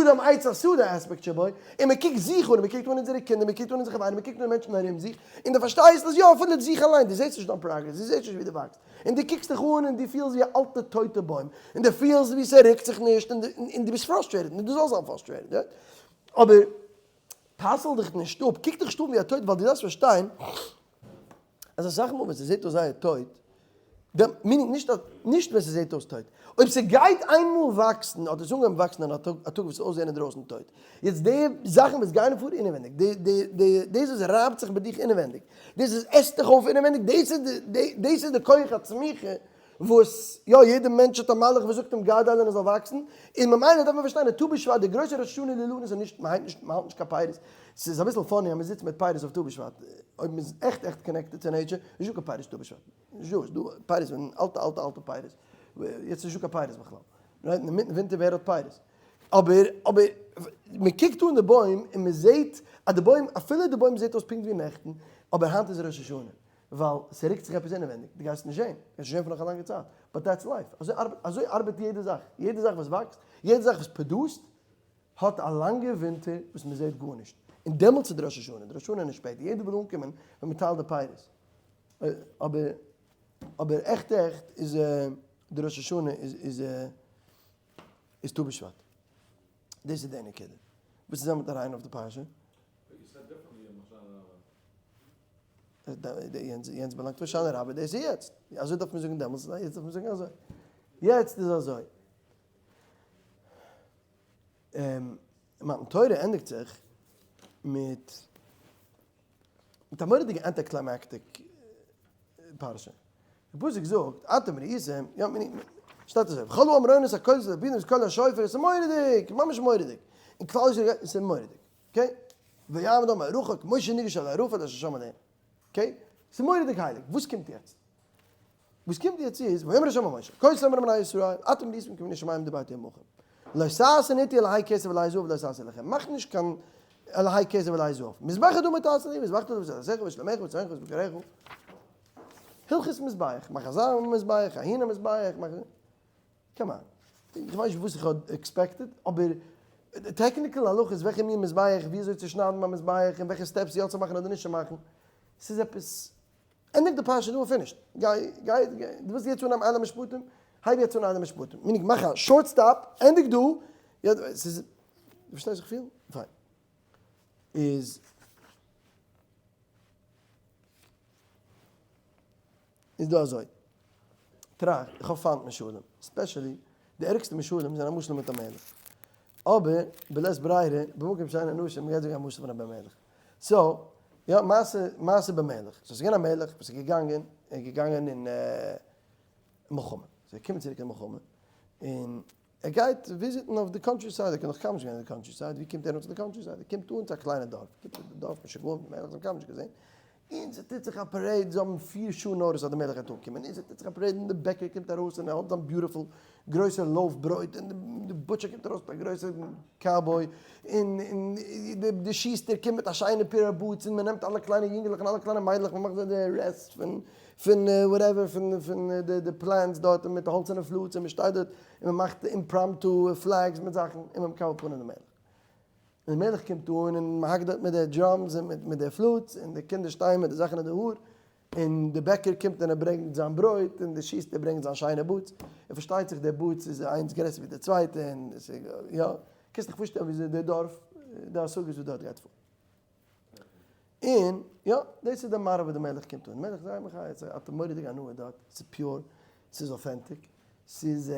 אדם עץ השדה aspect שבו, און מען קוקט זיך אן, און מען קוקט אן אונזערע קינדער, מען קוקט אן אונזערע חברים, מען קוקט אן די מענטשן ארום זיך, און דו פארשטייסט אז יא, אפילו זיך אליין, דו זעסט נישט דיין progress, דו זעסט נישט ווי דו וואקסט, און דו קוקסט דיך אן און דו פילסט ווי א אלטע טויטע בוים, און דו פילסט ווי ס'רוקט זיך נישט, און דו ביסט frustrated, און דו זאלסט זיין frustrated, אבער פסל דיך נישט אפ, קוק דיך נישט אן ווי א טויט, ווייל דו דארפסט פארשטיין אז אסאך מאל ווען ס'זעט אויס זייער טויט, meaning נישט אז, נישט ווען ס'זעט אויס טויט, אויב ס'גייט איינמאל וואקסן, האט עס אנגעהויבן וואקסן אין א טאג, א טאג וואס איז אויסזען אינדרויסן טויט, יעצט די זאכן וואס גייען פאר אינעווענדיג, די די די דאס וואס רייבט זיך ביי דיך אינעווענדיג, דאס וואס עסט דיך אויף אינעווענדיג, דאס איז די דאס איז די כח הצמיחה וואס יא יעדע מענטש האט א מלאך וואס זאגט אים גדל און ער זאל וואקסן, און ממילא דארף מען פארשטיין אז ט"ו בשבט די גרויסע ראש השנה לאילנות איז נישט מען הייבט נישט מען האלט נישט קיין פירות, ס'איז אביסל funny אז מען זיצט מיט פירות אויף ט"ו בשבט, אויב מען איז עכט עכט connected צו nature, נישט דא קיין פירות ט"ו בשבט, נישט דא, ס'איז דא פירות פון אלטע אלטע אלטע פירות, יעצט איז נישט דא קיין פירות בכלל, right אינמיטן ווינטער ווער האט פירות? אבער אבער מען קוקט אן די בוים און מען זעט אז די בוים אפילו די בוים זעט אויס פונקט ווי נעכטן, אבער היינט איז ראש השנה, ווייל ס'רוקט זיך עפעס אינעווענדיג, דו גייסט נישט זען, גייסט נישט זען פאר נאך א לאנגע צייט, but that's life, אזוי ארבעט, אזוי ארבעט יעדע זאך, יעדע זאך וואס וואקסט, יעדע זאך וואס produce ט, האט א לאנגע ווינטער וואס מען זעט גארנישט, און דעמאלטס איז די ראש השנה, די ראש השנה איז נישט שפעטער, יעדער וויל אנקומען ווען מען טיילט די פירות, אבער אבער עכט עכט איז די ראש השנה איז איז איז ט"ו בשבט, דאס איז די נקודה, וואס איז מיט אריין אויף די פרשה? יענץ באלאנגט פאר הושענא רבה, דאס איז יעצט. אזוי דארף מען זאגן דעמאלטס, יעצט דארף מען זאגן אזוי. יעצט איז אזוי. מתן תורה ענדיגט זיך מיט מיט א מורא'דיגע anticlimactic פרשה. די פסוק זאגט, אתם ראיתם, יא, שטייט אזוי, וכל העם רואים את הקולות ואת התופים ואת קול השופר, עס איז מורא'דיג, ממש מורא'דיג. און כלל ישראל גייט, עס איז מורא'דיג. okay? ויעמוד העם מרחוק, משה ניגש אל הערפל אשר שם עליהם. okay? ס'איז מורא'דיג הייליג. וואס קומט יעצט? וואס קומט יעצט איז, ויאמר ה' אל משה, כה תאמר אל בני ישראל, אתם ראיתם כי מן השמים דברתי עמכם. לא תעשון אתי אלהי כסף ואלהי זהב לא תעשו לכם. מאך נישט קיין אלהי כסף ואלהי זהב. מזבח אדמה תעשה לי, וזבחת עליו את עולותיך ואת שלמיך ואת צאנך ואת בקריך. הלכות מזבח, מאך אזא מזבח, אהין א מזבח, מאך. come on. איך ווייס נישט וואס איך האב expected, אבער די technical הלכות וועלכע מין מזבח, ווי אזוי צו שניידן ביים מזבח, און וועלכע steps יא צו מאכן אדער נישט צו מאכן, ס'איז עפעס, ענדיג די פרשה דא און finished. גיי, גיי, דו ווילסט יעצט אנהייבן אלה המשפטים? הייב יעצט אן אלה המשפטים. meaning מאך א short stop, ענדיג דא, יא, ס'איז, דו פארשטייסט וואס איך פיל? פיין. איז. איז דא אזוי, טראכט, איך האב פיינט משלים, especially די ערגסטע משלים זענען א משל מיט א מלך, אבער בלית ברירה, במקום שאין אנשים, מ'גייט זאגן א משל פון א בן מלך. so, יא, מעשה, מעשה במלך. so ס'איז געווען א מלך וואס איז געגאנגען, ער איז געגאנגען אין מלחמה. so ער קומט צוריק אין מלחמה, און ער גייט visit ן אויף די countryside, ער קען נאך קיינמאל נישט גיין אין די countryside, ווי קומט ער אן צו די countryside? ער קומט אן צו א קליינע דארף, קומט אן צו די דארף, משוגעים, די מלך האט אים קיינמאל נישט געזען, און ס'טוט זיך א parade, זיי האבן פיר שעה notice אז די מלך גייט אנקומען, און ס'טוט זיך א parade און די בעקער קומט ארויס און ער האט זיין beautiful גרויסע loaf ברויט, און די butcher קומט ארויס מיט א גרויסע cowboy, און די שוסטער קומט מיט א שיינע pair boots, און מ'נעמט אלע קליינע יונגעלעך און אלע קליינע מיידלעך, מ'מאכט זיי די רעסט פון פון whatever פון פון די plants דארט און מיט האלצערנע flutes און מ'שטייט דארט און מ'מאכט impromptu flags מיט זאכן און מ'מקבל פנים די מלך. און די מלך קומט אן און מ'האקט דארט מיט די drums און מיט די flutes און די קינדער שטייען מיט די זאכן אין די האר און די בעקער קומט און ער ברענגט זיין ברויט און די שוסטער ברענגט זיין שיינע boots און פארשטייט זיך די boots איז איינס גרעסער ווי די צווייטע און יא קענסט דיך פארשטעלן וויאזוי די דארף די השגות וואס דארט גייט פאר. און יא, דאס איז די מראה וואס די מלך קומט אן. מלך זייער מחיה, ער האט א מורא'דיגע הנאה דארט, ס'איז pure, ס'איז authentic. ס'איז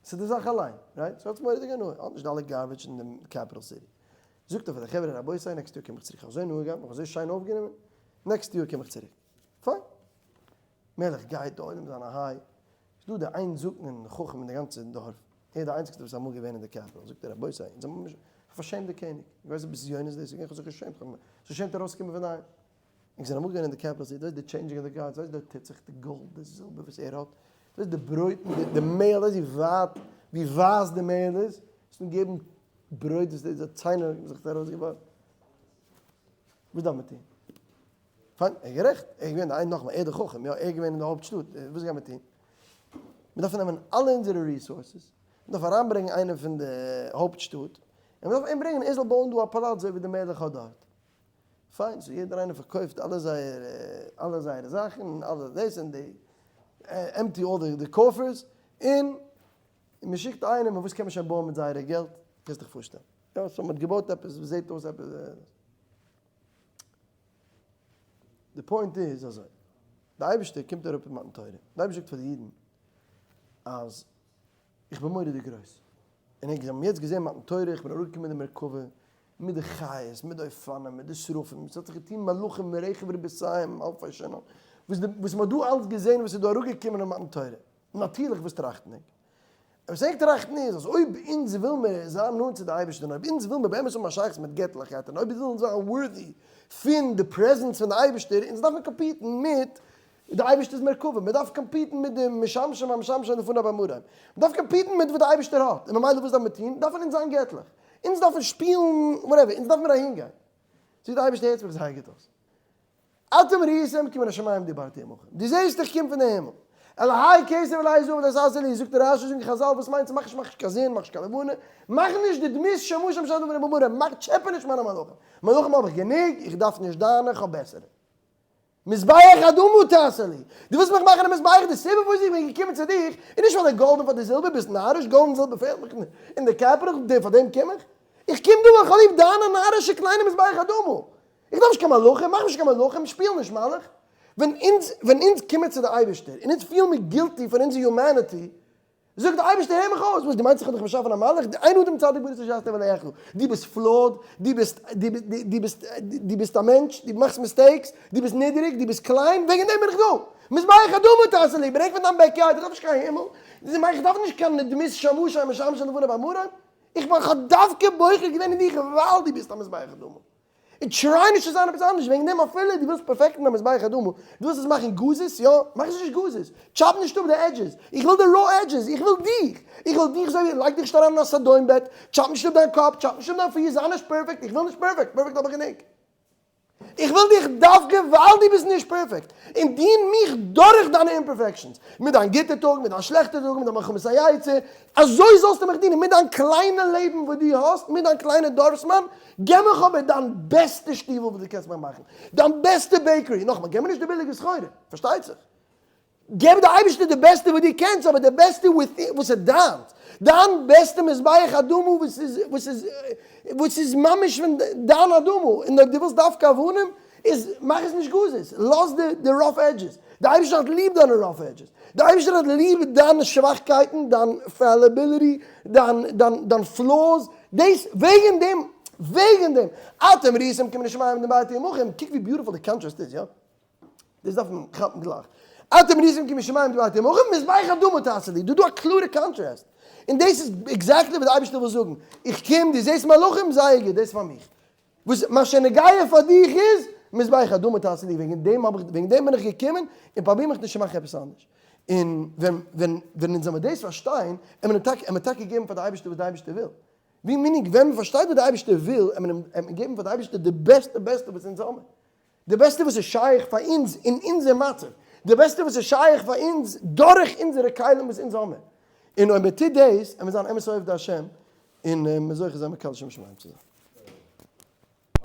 ס'איז די זאך אליין, right? ס'האט מורא'דיג הנאה, האט נישט די אלע garbage אין די capital city. זאגט ער פאר די חברה, רבותי next יאר קום איך צוריק, כ'האב אזוי הנאה געהאט, מיך אזוי שיין אויפגענומען, next יאר קום איך צוריק. פיין. מלך גייט, די עולם זיין א high, איז דא די איין זקן און חכם אין די גאנצע דארף, ער איז די איינציגסטע וואס איז אמאל געווען אין די capital, זאגט ער רבותי, אונז האבן ממש פארשעמט די קעניג, איך ווייס די בזיונות דאס איז געווען, איך האב זיך געשעמט, איך האב זיך געשעמט ארויסצוקומען פון דערהיים. איך זענען אמאל געווען אין די capital city, דאס איז די changing of the guards, ווייסט דארט טוט זיך די גאלד, די זילבער וואס ער האט, דאס איז די ברויטן, די מעהל, ווייסט ווי ווייט, ווי ווייס די מעהל איז, עס איז געבן ברויט וואס די ציינער האבן זיך ארויסגעווארפן. וואס דארף מען טון? פיין, ער איז גערעכט, ער איז געווען די איין נאכאמאל, ער איז די חכם, יא, ער איז געווען אין די הויפט שטאט, וואס גייט מען טון? מען דארף נעמען אלע אונזערע resources, מען דארף אריינברענגען איינעם פון די הויפט שטאט, און מען דארף אים ברענגען ער זאל בויען דא א פאלאץ אזוי ווי די מלך האט דארט. פיין, so יעדער איינער פארקויפט אלע זייערע אלע זייערע זאכן און אלע דאס און they empty all the coffers און מען שיקט איינעם און וואס קען מען שוין בויען מיט זייערע געלט, קענסט דיך פארשטעלן. יא, so מען האט געבויט עפעס וואס זעט אויס עפעס. די point איז אזוי, די אייבערשטער קומט אראפ אין מתן תורה, די אייבערשטער זאגט פאר די אידן אז איך בין מורא'דיג גרויס, און ענק האבן יעצט געזען מתן תורה, איך בין אראפגעקומען אין די מרכבה, מיט די חיות, מיט די אופנים, מיט די שרפים, עס האט זיך געטון מלאכים מרכב רבותיהם אלפי שנה, וואס די וואס מען האט דא אלץ געזען וואס איז דא אראפגעקומען אין מתן תורה, נאטירליך וואס טראכטן ענק? וואס ענק טראכטן איז אז אויב אונז וויל מיר זיין נאנט צו די אייבערשטער און אויב אונז וויל מיר באמת האבן א שייכות מיט געטליכקייט און אויב אונז ווילן זיין worthy פון די presence פון די אייבערשטער, אונז דארף מען compete ן מיט די אייבערשטער'ס מרכבה, מען דארף compete ן מיט די משמשים המשמשים לפניו במרום, מען דארף compete ן מיט וואס די אייבערשטער האט, און ממילא וואס דארף מען טון? דארפן אונז זיין געטליך, אונז דארפן שפילן whatever, אונז דארף מיר אהין גיין. זאגט די אייבערשטער הערטס מיך זייער גוט אויס, אתם ראיתם כי מן השמים דיברתי עמכם, דו זעסט איך קום פון די הימל, אלהי כסף ואלהי זהב לא תעשו לי, זאגט רשי זאגן חזל וואס מיינט מאך נישט מאך נישט קיין זון מאך נישט קיין לבנה, מאך נישט די דמות שמש המשמש לפניו במרום, מאך טשעפע נישט מיינע מלאכים, מלאכים האב איך גענוג, איך דארף נישט דיינע, איך האב בעסערע. מזבח אדמה תעשה לי, דו ווילסט מיך מאכן א מזבח, די סיבה פארוואס איך בין געקומען צו דיך איז נישט פאר די גאלד און פאר די זילבער, ביסט נאריש, גאלד און זילבער פעלט מיך אין די capital, פאר דעם קום איך? איך קום דא ווייל איך האב ליב דיינע נארישע קליינע מזבח אדמה, איך דארף נישט קיין מלאכים, מאך נישט קיין מלאכים, שפיל נישט מלאך. ווען אונז ווען אונז קומען צו די אייבערשטער און אונז פילן מיר guilty פאר אונזער humanity, זאגט די אייבערשטער הער מיך אויס, וואס דו מיינסט איך האב דיך באשאפן א מלאך, אין אדם צדיק בארץ אשר יעשה טוב אלהיך, דו ביסט flawed, דו ביסט דו ביסט דו ביסט א מענטש, דו מאכסט mistakes, דו ביסט נידעריג, דו ביסט קליין, וועגן דעם בין איך דא. מזבח אדמה תעשה לי, ברענג פון דיין backyard, איך דארף נישט קיין הימל, איך דארף נישט קיין דמות שמש המשמש לבנה במרום, איך בין כ'האב דווקא בוחר געווען אין דיך ווייל דו ביסט א מזבח אדמה. און try נישט צו זיין עפעס אנדערש, וועגן דעם אפילו דו ווילסט perfect ן א מזבח אדמה, דו ווילסט עס מאכן גזיז, יא, מאך עס נישט גזיז, chop נישט אפ די edges, איך וויל די raw edges, איך וויל דיך, איך וויל דיך אזוי ווי, לייג דיך נישט אריין אין א סדום בעט, chop נישט אפ דיין קאפ, chop נישט אפ דיין פיס, זיי נישט פערפעקט, איך וויל נישט פערפעקט, פערפעקט האב איך גענוג. איך וויל דיך דווקא ווייל דו ביסט נישט פערפעקט, און דין מיך דורך דיינע imperfections, מיט דיין גוטע טאג, מיט דיין שלעכטע טאג, מיט דיין מלחמת היצר, אזוי זאלסטו מיך דינען, מיט דיין קליינע לעבן וואס דו האסט, מיט דיין קליינע דארפסמאן, געב מיך אבער דיין בעסטע שטיוול וואס דו קענסט מיך מאכן, דיין בעסטע bakery, נאכאמאל, געב מיר נישט די ביליגע סחורה, פארשטייט זיך, געב די אייבערשטער די בעסטע וואס דו קענסט, אבער די בעסטע וואס איז דיינס, דיין בעסטע מזבח אדמה וואס איז וואס איז וואס איז ממש פון דיין אדמה, און אויב דו ווילסט דווקא אבנים, איז מאך עס נישט גזיז, לאז די די rough edges, די אייבערשטער האט ליב דיינע rough edges, די אייבערשטער האט ליב דיינע שוואכקייטן, דיין fallibility, דיין דיין דיין flaws, דאס וועגן דעם וועגן דעם, אתם ראיתם כי מן השמים דיברתי עמכם, קוק ווי beautiful די קאנטראסט איז, יא? דאס דארף מען כאפן גלייך. אתם ראיתם כי מן השמים דיברתי עמכם, מזבח אדמה תעשה לי, דא דא א קלארע קאנטראסט. און דאס איז exactly וואס די אייבערשטער וויל זאגן, איך קום, דו זעסט מלאכים, זייער גוט, דאס איז פאר מיך. וואס מה שנוגע פאר דיך איז, מזבח אדמה תעשה לי, וועגן דעם האב איך, וועגן דעם בין איך געקומען, און פרוביר מיך נישט צו מאכן עפעס אנדערש. און ווען, ווען, ווען אונז זאל מיר דאס פארשטיין, עמער טאקע, עמער טאקע געבן פאר די אייבערשטער וואס די אייבערשטער וויל. ווי meaning ווען מען פארשטייט וואס די אייבערשטער וויל, עמער אים, עמער געבן פאר די אייבערשטער די בעסטע בעסטע וואס אונז האבן. די בעסטע וואס איז שייך פאר אונז אין אונזער מצב, די בעסטע וואס איז שייך פאר אונז דורך אונזערע כלים וואס אונז האבן. און אויב מען טוט דאס, עמער זיין אמת עובדי השם, און מען זוכה זיין מקדש שם שמים צו זיין.